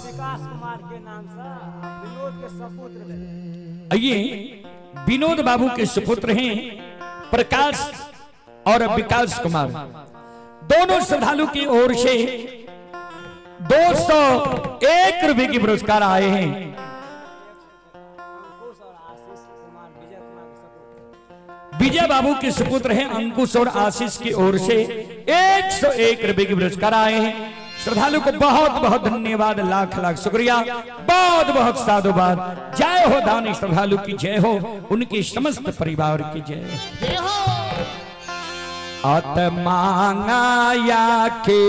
विकास कुमार के नाम से विनोद के सपुत्र। ये विनोद बाबू के सुपुत्र हैं प्रकाश और विकास कुमार, दोनों श्रद्धालु की ओर से 201 रुपए की पुरस्कार आए हैं। विजय बाबू के सुपुत्र हैं अंकुश और आशीष की ओर से 101 रुपए की पुरस्कार आए हैं। श्रद्धालु को बहुत बहुत धन्यवाद, लाख लाख शुक्रिया, बहुत बहुत साधुवाद। जय हो दानी श्रद्धालु की जय हो, उनके समस्त परिवार की जय हो। आत्माया के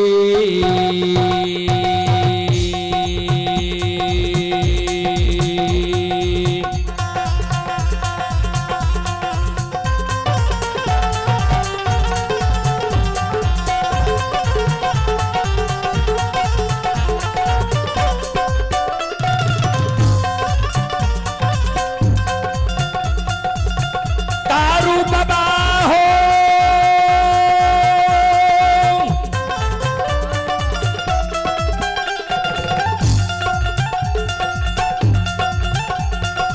कारू बाबा हो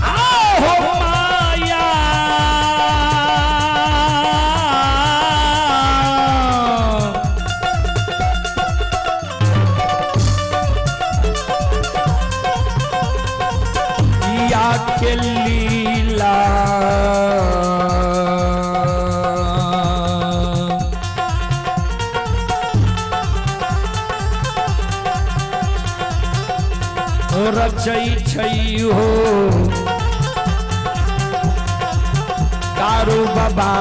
आहो माया या के लीला रचै छै हो कारू बाबा।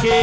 के।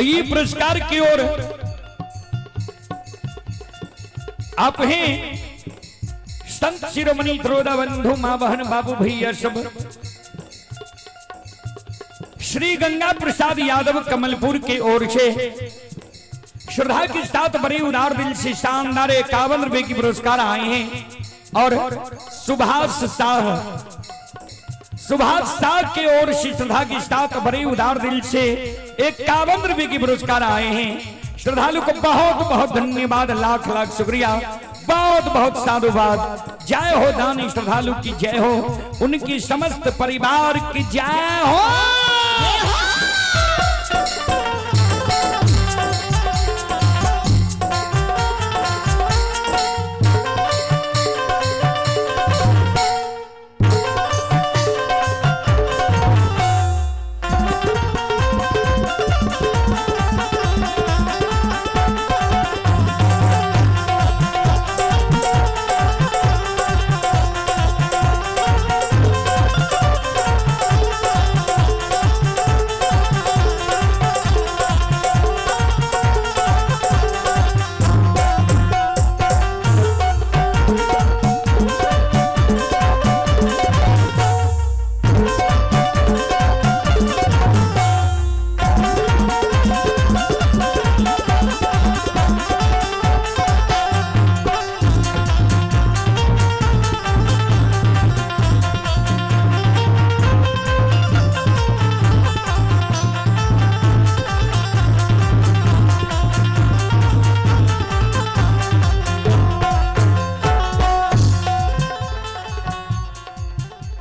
ये पुरस्कार की ओर आप हैं संत शिरोमणि द्रोदा बंधु मां बहन बाबू भैया सब श्री गंगा प्रसाद यादव कमलपुर के ओर से श्रद्धा के साथ बड़े उदार दिल से शानदार 51 रुपए की पुरस्कार आए हैं। और सुभाष शाह, सुभाष शाह के ओर से श्रद्धा के साथ बड़े उदार दिल से 51 रुपए की पुरस्कार आए हैं। श्रद्धालु को बहुत बहुत धन्यवाद, लाख लाख शुक्रिया, बहुत बहुत साधुवाद। जय हो दानी श्रद्धालु की जय हो, उनकी समस्त परिवार की जय हो।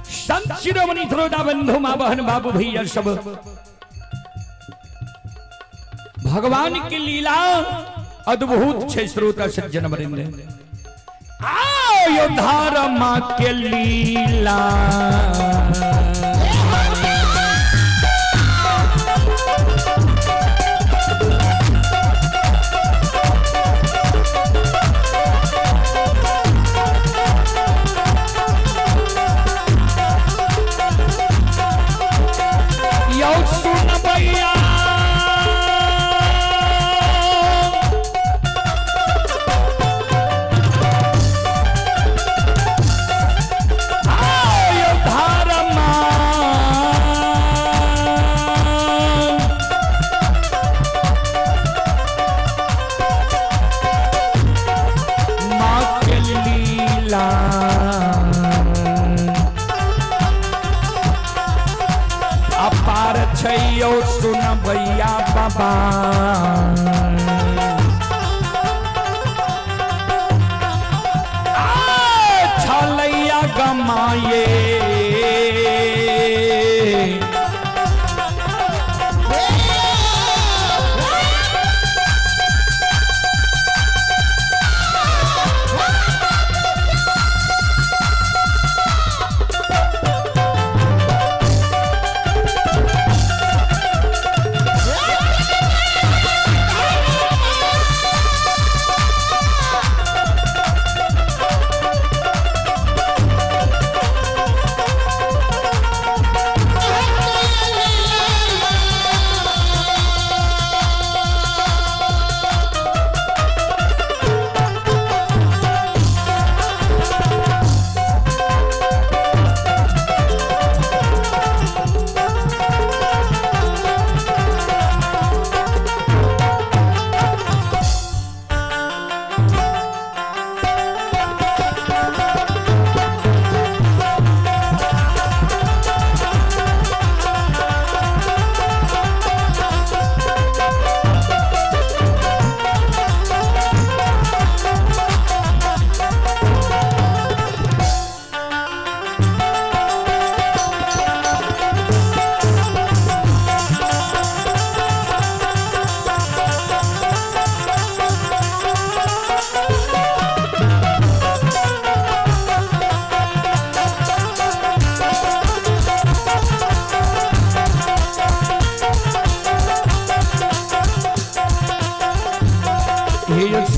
संत शिरोमणि श्रोता बंधु मां बहन बाबू भैया सब, भगवान की लीला अद्भुत छे श्रोता सज्जन वृंद। आओ धर्म के लीला यौ सुन भैया आयो धर्मा माँ के लीला अपार छैयौ सुनबैया बाबा। आ, छलैया गमाये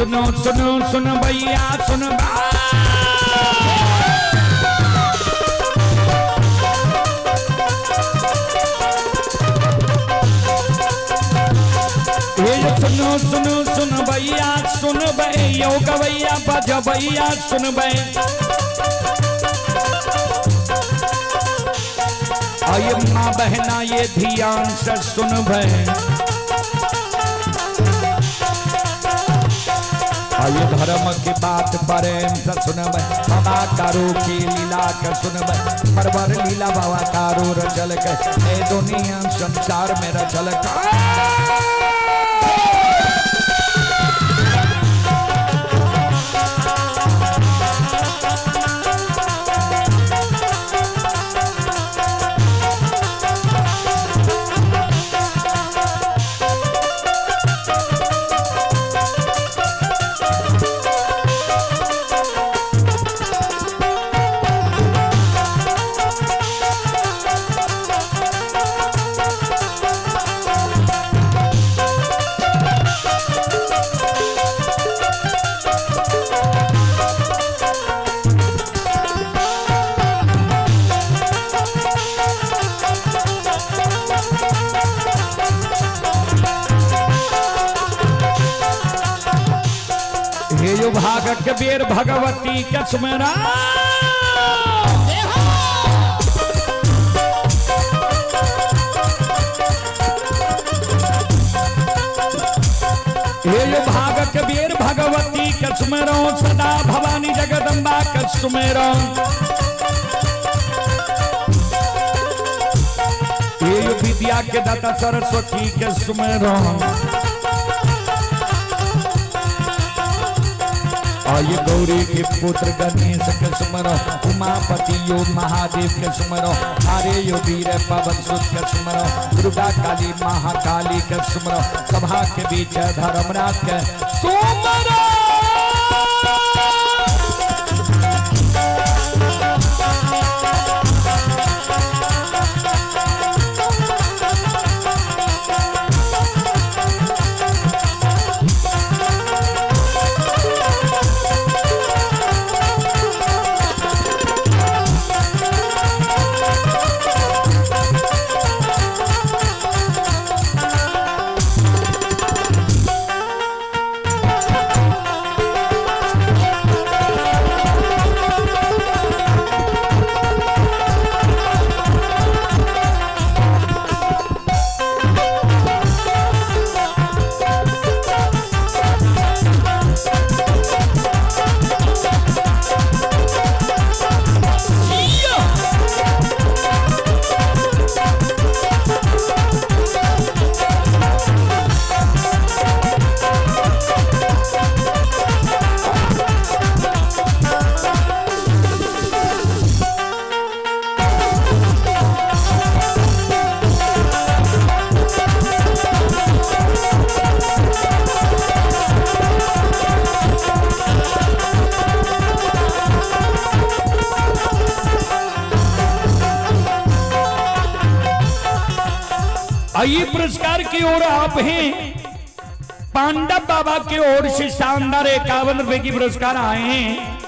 सुनो सुनो सुन भैया सुन। सुनो सुनो सुन भैया सुन यो गवैया बज भैया सुन। आये माँ बहना ये ध्यान से सुन। आये धर्म की बात प्रेम से सुन। बाबा कारो की लीला के सुन। परवर लीला बाबा कारो रचल के ए दुनिया संसार में रचल का। भागक बेर भगवती के सुमेरा। हे भागक बेर भगवती के सुमेरो सदा भवानी जगदम्बा के सुमेरो। हे विद्या के दाता सरस्वती के सुमेरो। आये गौरी के पुत्र गणेश के सुमरो। उमापति यो महादेव के सुमरो। हरे यो वीर पवन सुत के सुमरो। दुर्गा काली महाकाली के सुमरो। सभा के बीच धर्मराज के सुमरो। आइए पुरस्कार की ओर आप हैं। पांडव बाबा की ओर से शानदार 51 रुपए की पुरस्कार आए हैं।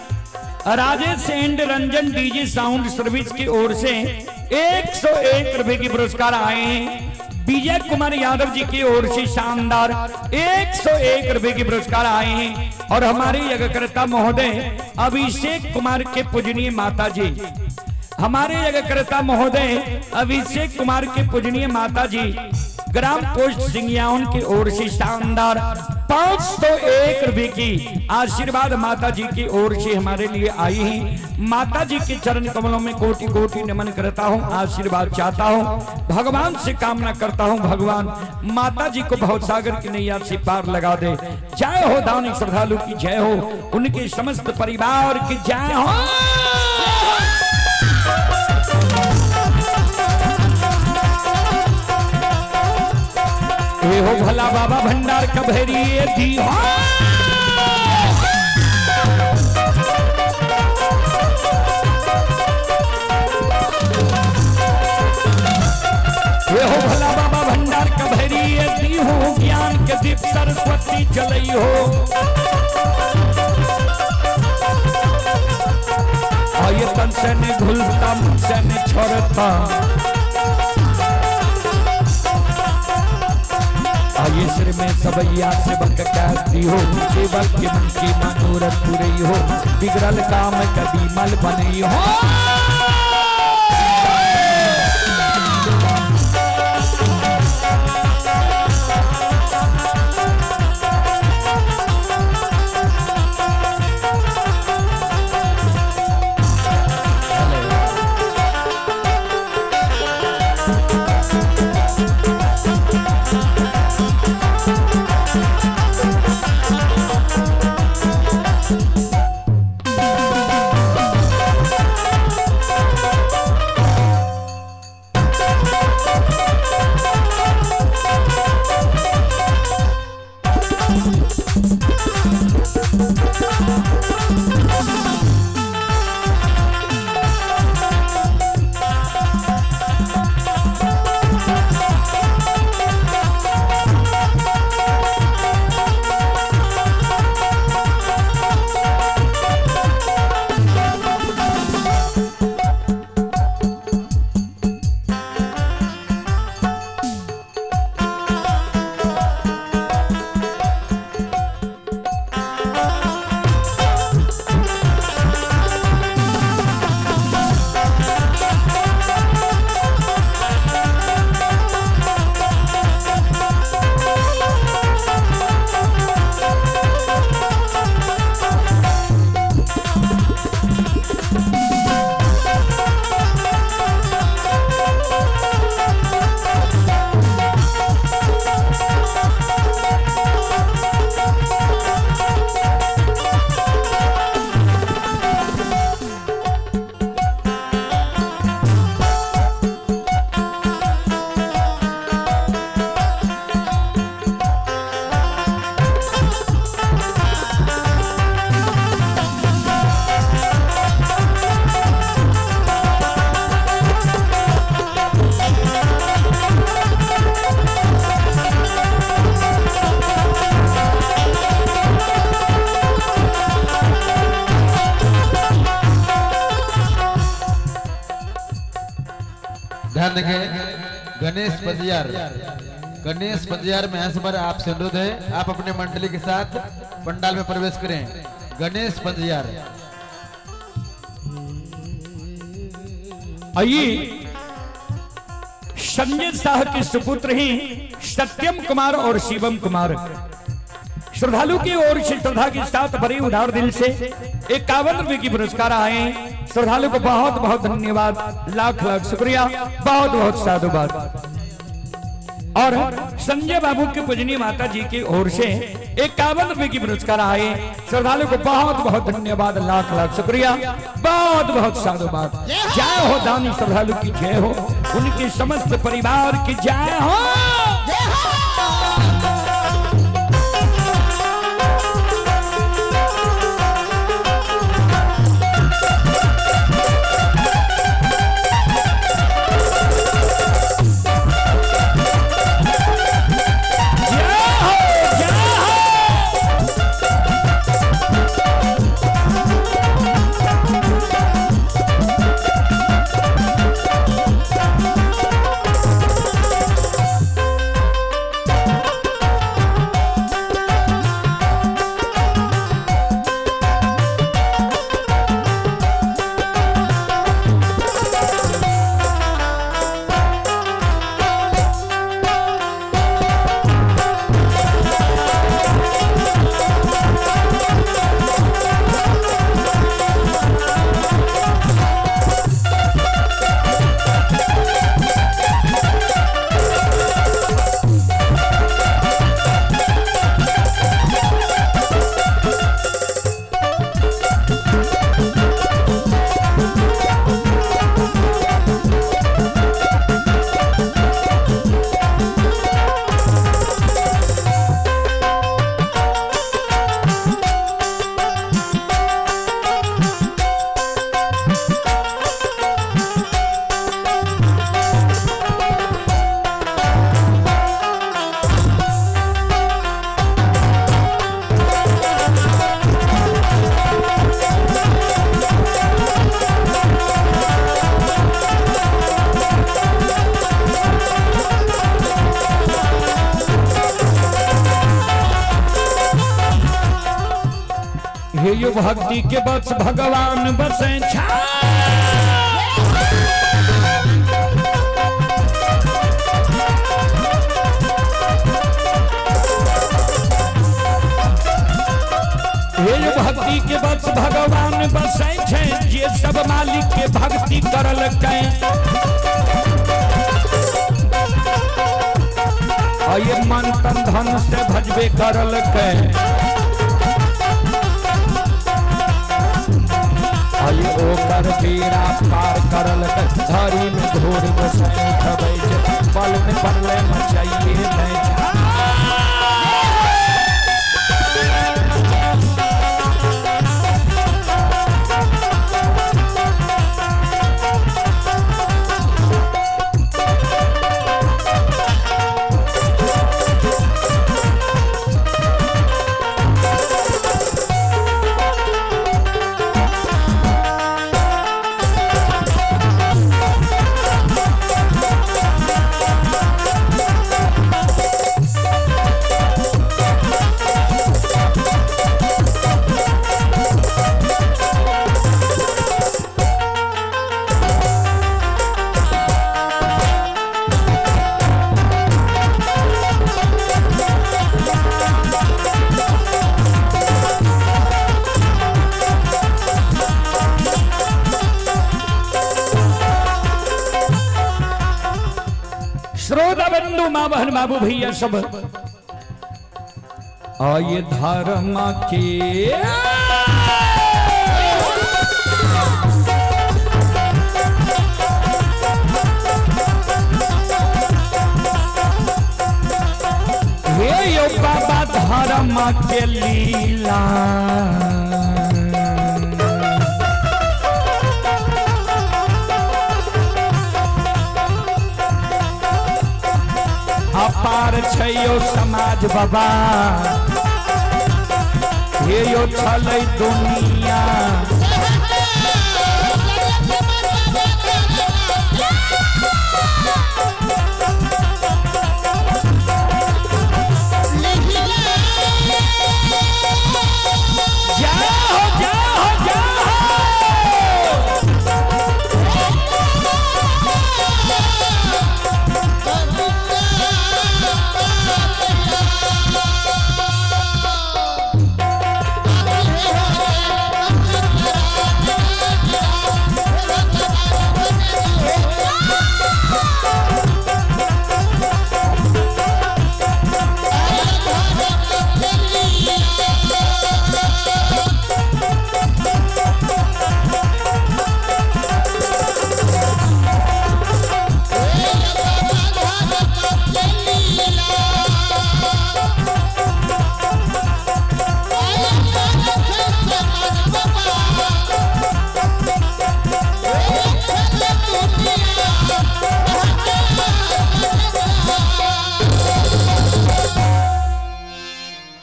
Rajesh and Ranjan DJ sound service की ओर से 101 रुपए की पुरस्कार आए हैं। विजय कुमार यादव जी की ओर से शानदार 101 रुपए की पुरस्कार आए हैं। और हमारे यज्ञकर्ता महोदय अभिषेक कुमार के पूजनीय माता जी, हमारे यज्ञकर्ता महोदय अभिषेक कुमार के पूजनीय माता जी ग्राम पोस्ट सिंगियाउन की ओर से शानदार 501 रुपए की आशीर्वाद माता जी की ओर से हमारे लिए आई है। माता जी के चरण कमलों में कोटि कोटि नमन करता हूँ, आशीर्वाद चाहता हूँ, भगवान से कामना करता हूँ, भगवान माता जी को भवसागर की नैया से पार लगा दे। जय हो दानी श्रद्धालु की जय हो, उनके समस्त परिवार की जय हो। हे हो भला बाबा भंडार कभेरी दी हो। हे हो भला बाबा भंडार कभेरी दी हो, ज्ञान के दीप सरस्वती जलई हो। से न घुलता से न छोड़ता। आइए सिर में सबैया सेवक कहती हो, सेवक के मन की मनोरथ पुरई हो, बिगड़ल काम कभी मल बनई हो। ध्यान रखें, गणेश पंजियार, गणेश पंजियार में हंसबर आपसे अनुरोध है, आप अपने मंडली के साथ पंडाल में प्रवेश करें। गणेश पंजियार। आइए संजय शाह के सुपुत्र ही सत्यम कुमार और शिवम कुमार श्रद्धालु की ओर से श्रद्धा के साथ भरे उदार दिल से 51 रुपए की पुरस्कार आए। श्रद्धालु को बहुत बहुत धन्यवाद, लाख लाख शुक्रिया, बहुत बहुत साधुवाद। और संजय बाबू के पूजनीय माता जी की ओर से 51 रुपए की पुरस्कार आए। श्रद्धालु को बहुत बहुत धन्यवाद, लाख लाख शुक्रिया, बहुत बहुत साधुवाद। जय हो दानी श्रद्धालु की जय हो, उनके समस्त परिवार की जय हो। जय हो, जय हो। यो भक्ति के बस भगवान बसे छा। हे यो भक्ति के बस भगवान बसै छै, जे सब मालिक के भक्ति करलकै। आ ये मन तन धन से भजबे करलकै। आ ये ओकर बेड़ा पार करलकै। धरी में घोर बसै उठबै छै, पल में पड़ले मचाइए दै छै। श्रोता बंधु माँ बहन बाबू भैया सब, आये धर्म के हे यो बाबा धर्म के लीला। अपार छै यो समाज बाबा, हे यो छलै दुनिया। जाओ जाओ जाओ।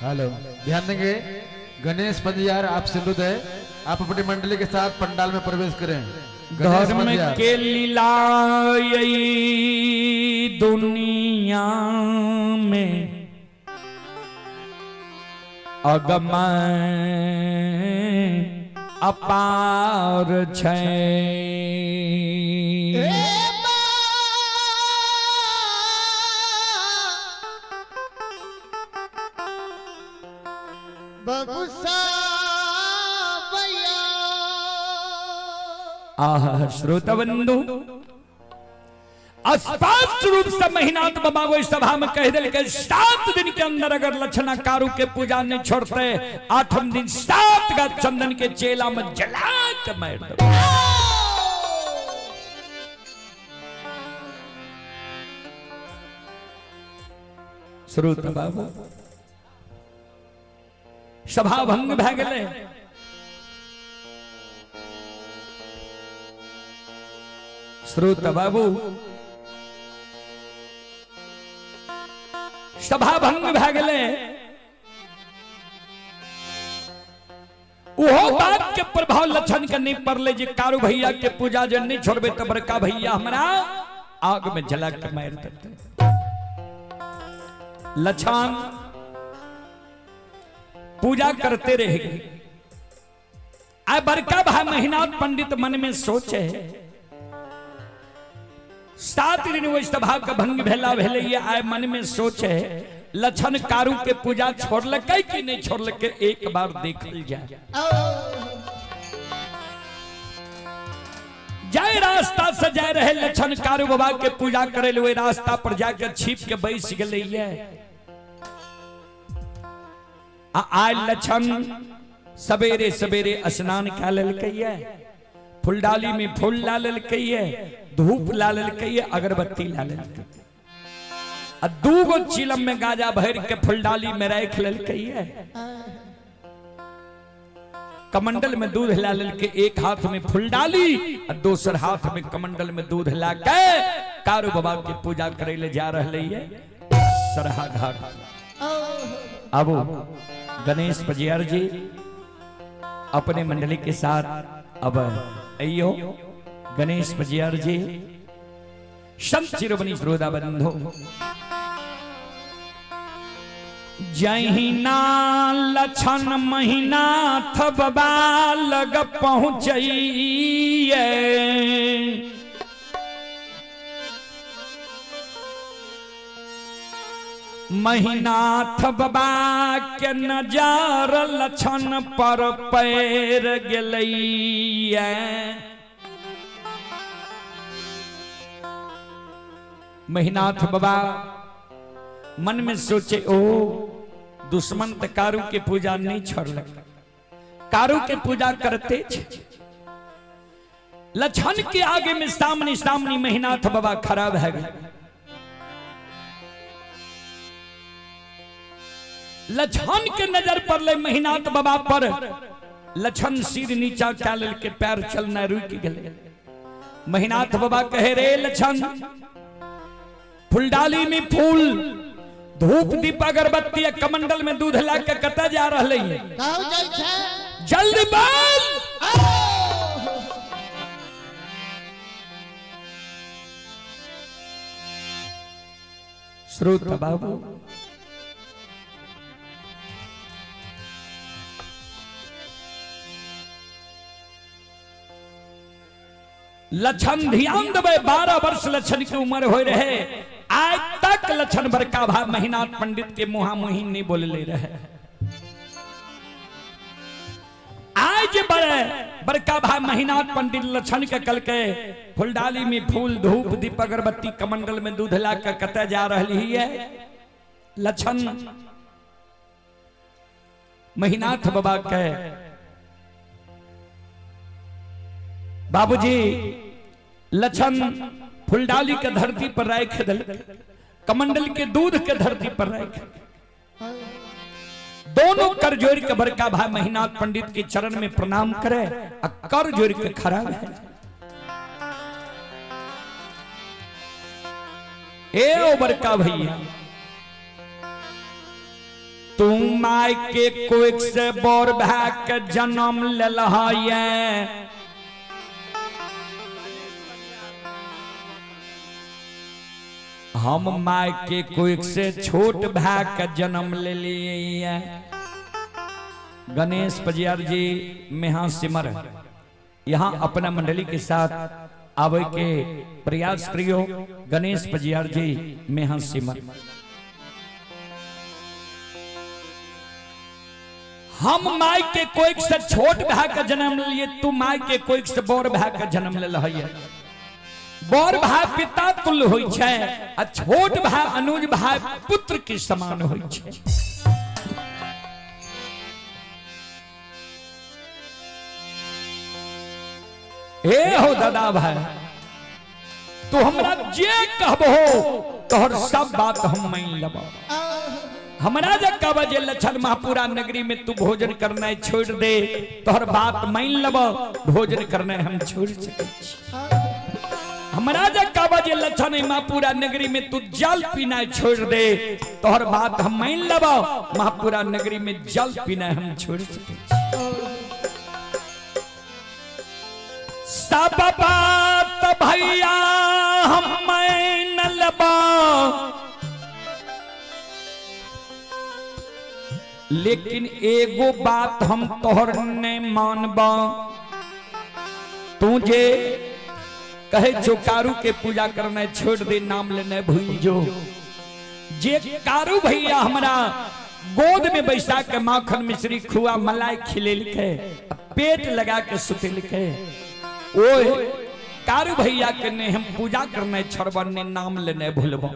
हेलो, ध्यान देंगे। गणेश पंजियार आप सिंधुद है, आप अपनी मंडली के साथ पंडाल में प्रवेश करें। गणेश धर्म पंजियार। के लीला यही दुनिया में अगम अपार छै। आह श्रोता बंधु, स्पष्ट रूप से महीनाथ बाबा वो सभा में कह दिल के 7 दिन के अंदर अगर लक्षणा कारू के पूजा नहीं छोड़ते, 8वें दिन 7 का चंदन के चेला में जला के मार दो। श्रोता बाबू सभा भंग भए गेलै। श्रोता बाबू सभा भंग भए गेलै। ओहो बात के प्रभाव लक्षण के नहीं पड़ले जे कारू भैया के पूजा जे नहीं छोड़बे त बड़का भैया हमरा आग में जला के मार देते। लक्षण पूजा करते रहे। आ बड़का भाई महिनाथ पंडित मन में सोचे, 7 दिन वही सभा के भंग भेला भेलैया। आय मन में सोचे लक्षण कारू के पूजा छोड़लकै कि नहीं छोड़लकै, एक बार देखल जाए। जाय रास्ता से जाय रहे लक्षण कारू बाबा के पूजा करे ले, वही रास्ता पर जाके छिप के बैस गेलैया। आ आय लक्षण सवेरे सवेरे स्नान कए लेलकैया, फुलडाली में फूल ला लेलकैया, धूप ला लेलकैया, अगरबत्ती ला लेलकैया, आ 2 गो चिलम में गाजा भर के फुलडाली में राख लेलकैया, कमंडल में दूध ला लेलके, एक हाथ में फुलडाली आ दोसर हाथ में कमंडल में दूध ला के कारू बाबा के पूजा करे ले जा रहले है सरहा घाट। अब गणेश पजियार जी अपने मंडली के साथ अब अइयो। गणेश पजियार जी, संत शिरोमणि श्रोता बंधु, जहिना लक्षण महिनाथ बाबा लग पहुँचैये, महिनाथ बाबा के नजर लक्षण पर पैर गेलैये। महिनाथ बाबा मन में सोचे, ओ दुश्मन त कारू के पूजा नहीं छोड़लक, कारू के पूजा करते छे। लक्षण के आगे में सामने सामने महिनाथ बाबा खड़ा भए गए। लक्षण के नजर पड़ले महिनाथ बाबा पर, लक्षण सिर नीचा कए लेलके, पैर चलना रुक गेले। महिनाथ बाबा कहे, रे लक्षण, फुलडाली में फूल, धूप, दीप, अगरबत्ती आ कमंडल में दूध ला के कतऽ जा रहले है? कहू जाइ छै? जल्दी बोल। श्रोता बाबू, लक्षण ध्यान देबै, 12 वर्ष लक्षण के उम्र हो रहे, आज तक लक्षण बड़का भाई महिनाथ पंडित के मुहा मुही नहीं बोलले रहे। आज बड़े बड़का भाई महिनाथ पंडित लक्षण के कल के फुलडाली में फूल, धूप, दीप, अगरबत्ती, कमंडल में दूध ला के कतऽ जा रही है? लक्षण महिनाथ बाबा के बाबूजी लक्षण फुलडाली के धरती पर राख दिल, कमंडल के दूध के धरती पर राख, दोनों कर जोड़ के बड़का भाई महिनाथ पंडित के चरण में प्रणाम करे आ कर जोड़ के खड़ा है। ए ओ बड़का भैया, तू my के कोख से बोर भाई के जन्म लेलह ये, हम my के कोख से छोट भाई के जन्म ले लिए। गणेश पजियार जी मेहा सिमर, यहाँ अपना मंडली के साथ आवे के प्रयास करियो। गणेश पजियार जी मेहा सिमर, हम my के कोख से छोट भाई के जन्म लिए, तू my के कोख से बड़ भाई के जन्म ले है। बड़ भाई पिता तुल्य होइ छै आ छोट भाई अनुज भाई पुत्र के समान होइ छै। हे हो दादा भाई, तू हमरा जे कहबो तोहर सब बात हम मान लेबो। हमरा जे कहबो जे लक्षण महापुरा नगरी में तू भोजन करना छोड़ दे, तोहर बात मान लेबो, भोजन करना हम छोड़ सकै छी। हमरा जे कहबो जे लक्षण महापुरा नगरी में तू जल पीना छोड़ दे, तोहर बात हम मान लेबो, महापुरा नगरी में जल पीना हम छोड़ सकै छी। सब बात भैया हम मान लेबो, लेकिन एगो बात हम तोहर नहीं मानबा। तू जे कहे छो कारू के पूजा करना छोड़ दे, नाम लेने भूल जो। जे कारू भैया हमरा गोद में बैसा के माखन मिश्री खुआ मलाई खिलेलके, पेट लगा के सुतेलके, ओए कारू भैया के ने हम पूजा करने छोड़ब ने नाम लेने भूलबो।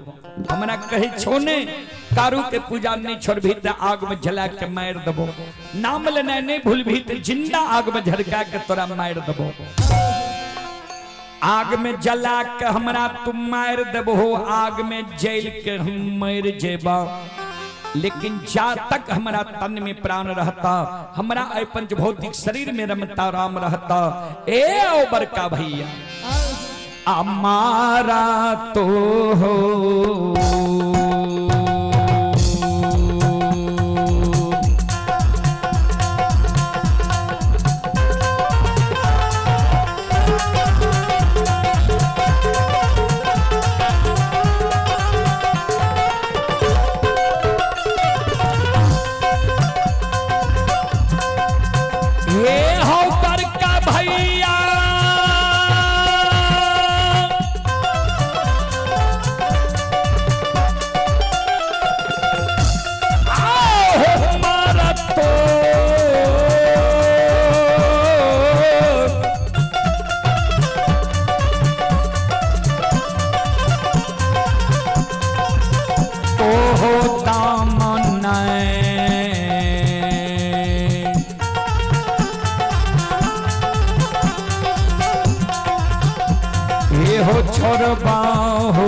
हमरा कहे छो ने कारू के पूजा नहीं छोड़बी त आग में जला के मार देबो, नाम लेने नहीं भूलबी त जिंदा आग में झड़का के तोरा मार देबो। आग में जला के हमरा तुम मार देबो, आग में जल के हम मर जेबा, लेकिन जा तक हमारा तन में प्राण रहता, हमरा ऐ पंच भौतिक शरीर में रमता राम रहता। ए ओ बड़का भैया हमारा तो हो छोड़बा हो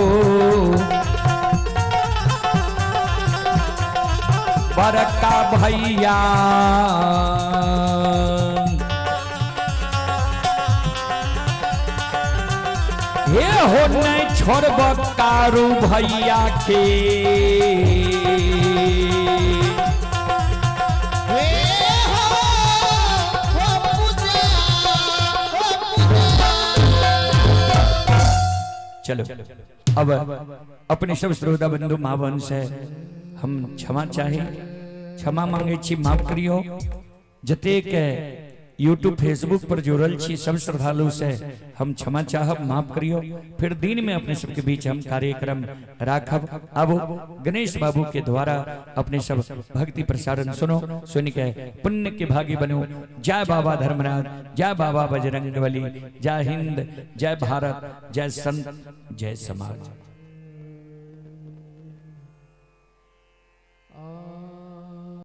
बड़का भैया। हे हो नहीं छोड़ब कारू भैया के, चलो अब अपने सब श्रोता बंधु महावन से हम क्षमा चाहे, क्षमा मांगे छी, माफ करियो। जतेक यूट्यूब फेसबुक पर जुड़ल छी सब श्रद्धालु से हम क्षमा चाहब, माफ करियो। फिर दिन में अपने सबके बीच हम कार्यक्रम राखब। अब गणेश बाबू के द्वारा अपने सब भक्ति प्रसारण सुनो, सुन के पुण्य के भागी बनो। जय बाबा धर्मराज, जय बाबा बजरंगबली, जय हिंद, जय भारत, जय संत, जय समाज।